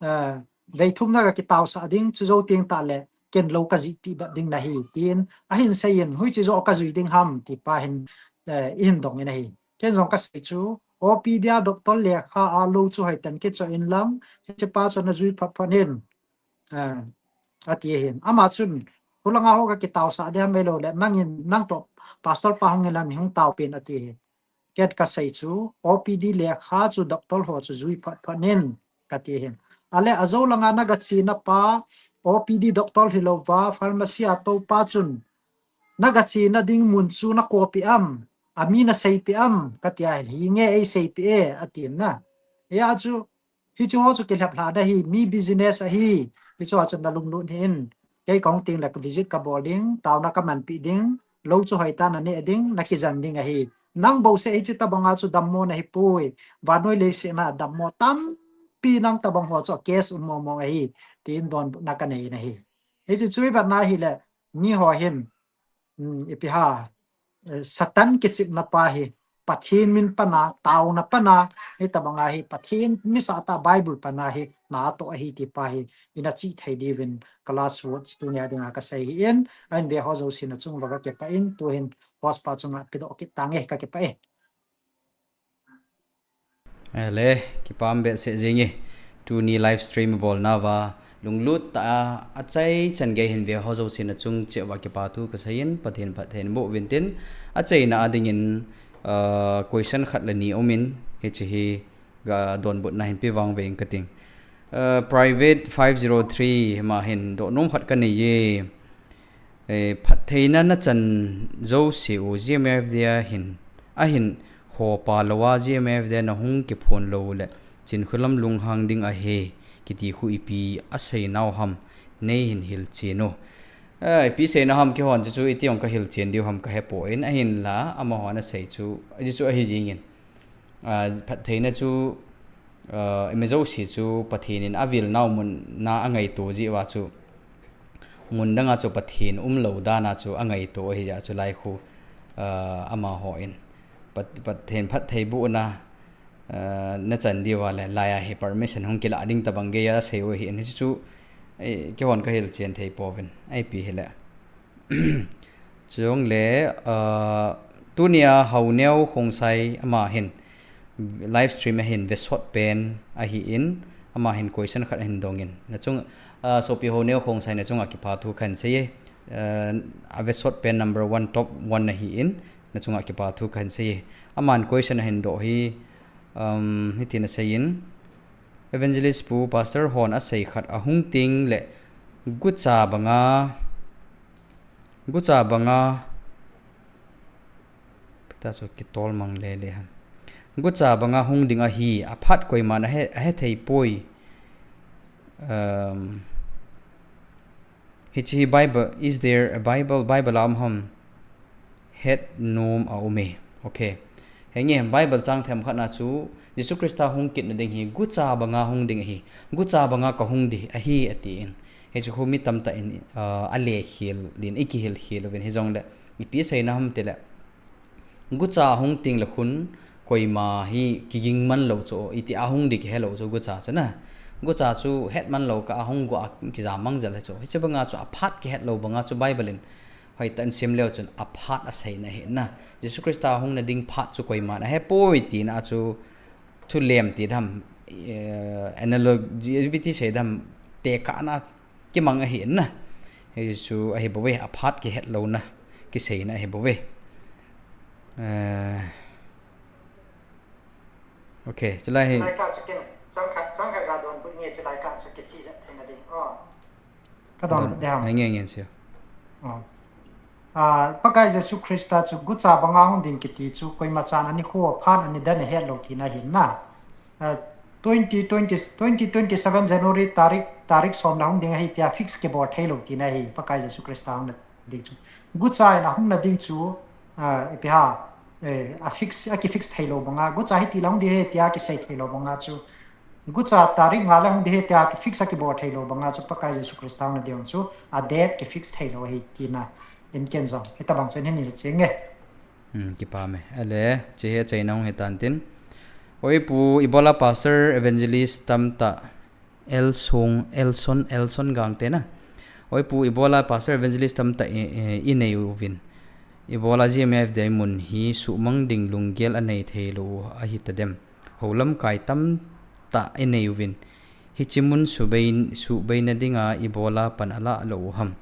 eh, vei thum naga kitaosah ding, chujou teng tah le, ken lou kajih peh bep ding nahi, tin ahin seiyin, hoiche joh kajui ding ham, ti pa hin, eh, ihin dong in ahi. Ken jong kasei chu, O P D a doctor lekha a lou chu hoitah in kichoh in lang, hiche pa chu najui phat phat in, eh, ati ahin. Ama chun, khulanga ho kakitaosah ding ham, ahilou le, nangin, nangtoh pastor pa hung in lang hung taopen ati ahi. Ken kasei chu, O P D lekha chu doctor ho chu jui phat phat in kati ahin. Ale ajou langa nagachena pa, O P D doctor hilouva, pharmacy a tou pa chun, nagachena ding mun chu nakoipeh am, ami naseipeh am, kati a, hinge eiseipeh e, atin na. Hia chu, hicheho chu kilhep lhah ding ahi, mi business ahi, hicheho chu nalunglut hih in. Kei kahung teng le ka visit kabol ding, taona kamanpeh ding, lou chu hoitah in naneh ding, nakijen ding ahi. Nang bouseh hiche tobanga chu dammo nahipoi, vannoi leiset a dammo tampi nang tobang ho chu case um mong mong ahi, tin donbutna kanei in ahi. Hiche chu ivet na hile, miho hin, um, ipi ham, eh, Satan kichepna pa hi, Pathen min pan a, taona pan a, hitobanga hi, Pathen misah tah Bible pan a hi, natoh ahi ti pa hi, ina chih thei diuvin, ka last words tunia dinga kasei ahin, ahin ve ho jouse nachung uva kakipah in, tuhin, host pa chunga pedoh kit tange, kakipah e. Ale, kipah behseh jenge. Tuni live stream bolna uva, lunglut tah a, achaichan gei hin ve ho jouse nachung cheh uva kipa thu kaseiyin, Pathen phatthei boh uvin tin, achaina a dingin, ah, question khat le ni um in, hiche hi, ga donbutna hin pe vang ve inge kating. Ah, Private five zero three, ama hin dohnom khat kanei e. Eh, phattheina nachan jouse u G M F D a hin, ahin hopa louva G M F D a nahung kiphon lou le, Chinkholam lunghang ding ahi, kiti khu ipi aseinau ham, neihin hilchen u. Eh, ipi seinau ham kihon chu chu iti jong kahilchen diu ham kahepoi, ahinla, amahon asei chu, hichu ahi jingin. Ah, phattheina chu, ah, imi jouse chu Pathen in avilnau mun a angaito jeh uva chu, mun danga chu Pathen umlou dan a chu angaito ahi jeh a chu lai khu, ah, amahon Pat-, Pathen phatthei bohna, ah, nachan diuva le, lai a hi permission hung kilah ding tobang gei a asei u ahin, hichu chu, eh, kihon kahilchen thei pouvin, ipi hile. Chujongle, ah, tunia Haoneo Khongsai ama hin live stream ahin vesot pen ahin, ama hin question khat ahin dongin. Nachung, ah, sopi Haoneo Khongsai nachunga kipathu kahin seiye. Ah, avesot pen number one, top one ahin, nachunga kipathu kahin seiye. Aman question ahin doh hi, um, hitin aseiyin. Evangelist pu, pastor hon asei khat ahung teng le gucha banga, gucha banga, pita chu kitol mang lele ham. Gucha banga hung ding ahi, aphat koiman ahe, ahethei poi. Um, Hiche hi Bible, is there a Bible? Bible a um ham? Het nom a um e. Okay. Henge, Bible chang themkhat na chu Jesu Christa hung kitna ding hi gucha banga hung ding ahi. Gucha banga kahung ding ahi atin. Hichu khu mi tamtah in, ah, alekhel din ikihilkhel uvin hijongle. Ipi seina ham tile. Gucha ahung teng le khun, koima hi kiging man lou chu, iti ahung ding kihe lou chu gucha chu na. Gucha chu het man lou kah a hung go a kijam mang jel hi chu. Hiche banga chu aphat kihet lou banga chu Bible in hoitah in sim leu chun aphat aseina ahi na. Jesu Christa hung na ding phat chu koiman ahepoi tina chu thulem ti dam, eh, analogy, ipi ti sei dam tekahna kimang ahi na. Hichu ahi bouve, aphat kihet louna kiseina ahi bouve. Eh, Okay, chulai hi. Chulai ka chu kin, chang khat, chang khat ga donbut nge chulai ka chu kichi jat theina ding. Oh. Ka donbut ding ham. Nge, nge, sir. Oh. Ah, Pakai Jesu Christa chu gucha banga hung ding kiti chu koima chan ani kho phan ani dan he lo tina hin na. Ah, twenty twenty, twenty twenty-seven January tarik, tarik som la hung ding ahi tia fix kibol thei lo tina hi Pakai Jesu Christa hung na ding chu. Gucha in ahung na ding chu, ah, ipi ham, eh, a fix, a ki fix thei lo banga. Gucha hiti la hung ding ahi tia kisei thei lo banga chu. Gucha tarik nga la hung ding ahi tia ki fix a kibol thei lo banga chu Pakai Jesu Christa hung na ding chu. A date ki fix thei lo ahi tina. In ken jong. Hita bang chen hin ni cheng e. Hmm, kipa me. Ale, che he chai nong he tan tin. Oi pu, ibola pastor evangelist tamtah. Elsung, Elson, Elson Gangte na. Oi pu, ibola pastor evangelist tamtah i, i, i nei uvin. Ibola G M F D I mun hi suhmang ding lunggel a nei thei lo ahi ta dem. Ho lamkai tamtah i nei uvin. Hichi mun subei, subei na dinga ibola pan ala lo u ham.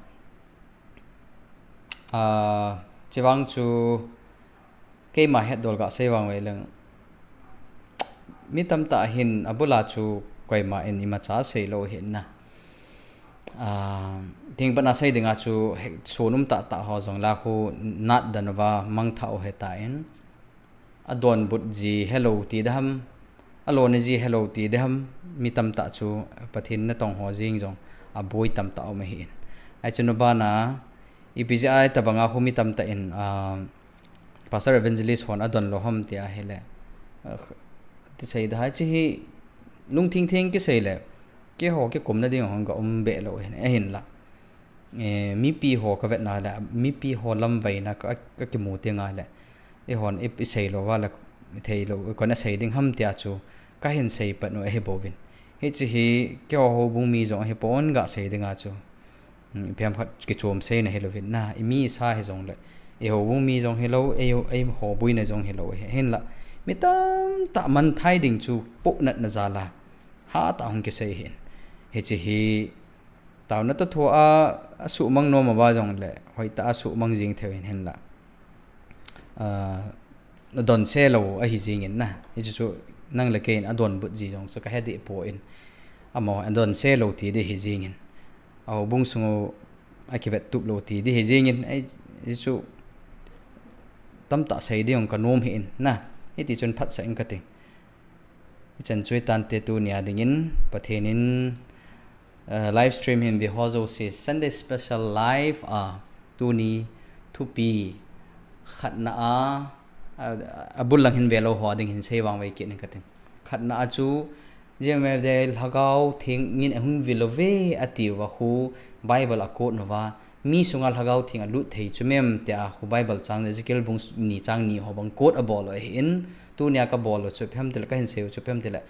Ah, chivang chu keima hetdol ga sei vang ve leng. Mi tamtah hin abula chu koima in imacha sei lo hin na. Ah, thing pana sei dinga chu he, sunum tah tah ho jong la khu nat dan va mang tha u he ta in. A donbut ji hello ti daham, a lone ji hello ti daham, mi tamtah chu Pathen natong ho jing jong a boi tamtah um ahi in. Ai chu nu bana, ipi ji ai tabanga khu mi tamtah in, ah, Pastor Evangelist hon a don lo ham ti ahile. Ah, ti sei da hai chi hi lungthim thim kisei le, keiho kikumna ding hong ka um be lo hin, ahin la. Eh, mipi ho ka vetna le, mipi ho lamvaina ka, ka kimu ti nga le. Eihon i, i sei lo va le, i thei lo, i kona sei ding ham tia chu, ka hin sei pat u ahi bouvin. Hichi hi, keiho houbung mi jong ahi pon ga sei dinga chu. Hmm, ipi ham khat kichom seina hi lovin na, i mi sa hi jong le, i houbung mi jong hi lo, ei, ei ho buina jong hi lo, hi, hin la. Mi tamtah man thai ding chu, poh natna jal a. Hatah hung kisei hin. Hichi hi, taona ta thu a, a suhmang nom a va jong le, hoitah a suhmang jing thei hin hin la. Ah, a don se lo ahi jing in na. Hichu chu nang le kei in a donbut ji jong chu ka he deh poi. Amaho a don se lo ti ding hi jing in. A houbung sung u a kivet tup lo ti ding hi jing in. Ai, hichu tamtah sei ding jong ka nom hi in na. Hiti chun phatsah in ka ti. Hichan chu hi tante tunia dingin Pathen in, eh, live stream hin ve ho jouse Sunday special live a tuni thupi khatna a, a, a bul lang hin ve lo ho ding hin sei vang ve kit ning ka tin. Khatna a chu G M F D I Lhagao Theng in a hung vil uve a ti uva khu Bible a quote uva Mi sunga Lhagao Theng a lut thei chu mem tia khu Bible chang Ezekiel bung ni chang ni ho bang quote a bol u ahi in, tunia ka bol u chu ipi ham tile ka hin sei u chu ipi ham tile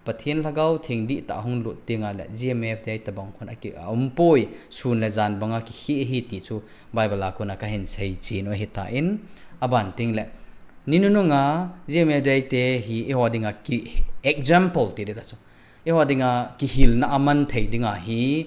Pathen Lhagao Theng dihtah hung lut ding a le G M F D I tabang khun a ki, a um poi, sun le jan banga kikhel ahi ti chu Bible a kona ka hin sei chin u ahi ta in, a ban ting le ni nunung a G M F D I te hi eiho dinga ki example ti ding ta chu. Eiho dinga kihilna a man thei dinga hi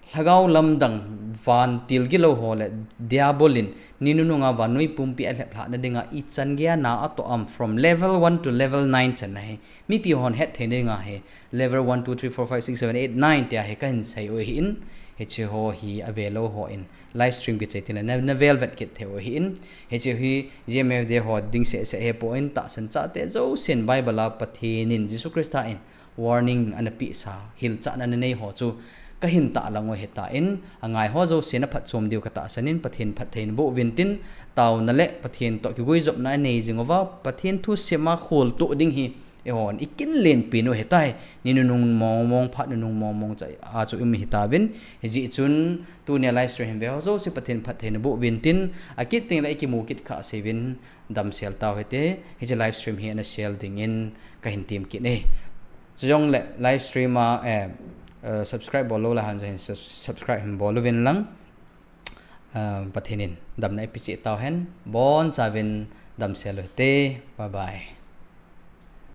Lhagao lamdang vantil gilou ho le Diabol in ni nunung a vannoi pumpi a lheplhah na dinga ichan gei a na atoh am from level one to level nine chan na hi. Mipi hon het thei na dinga hi. Level one, two, three, four, five, six, seven, eight, nine tia hi ka hin sei u ahi in. Hichi ho hi a ve lou ho in. Live stream kichai tin le na, na vel vet kit thei u ahi in. Hichi hi G M F D I ho ding seh seh hi poi in tahsan chate jousen Bible a Pathen in Jesu Christa in warning ana peh sa, hilchahna ana nei ho chu ka hin tahlang u ahi ta in, a ngai ho jouse na phatchom diu ka tahsan in, Pathen phatthei na boh uvin tin, taona le Pathen toh kiguijopna a nei jing uva, Pathen thusim a kholtoh ding hi, eihon i kin len pen u ahi tai, ni nunung mong mong phat nunung mong mong cha a chu i um ahi tauvin, hijeh chun tunia live stream hin ve ho jouse Pathen phatthei na boh uvin tin, a kit teng le i kimu kit kha sei uvin, damsel tau hite, hiche live stream hi ana share ding in ka hin tem kit e. Chujongle live stream a, eh, eh, subscribe bol lou le han jong hin sus-, subscribe hin bol uvin lang, eh, Pathen in damna eipeh cheh tau hen, boncha uvin damsel u hite, bye bye.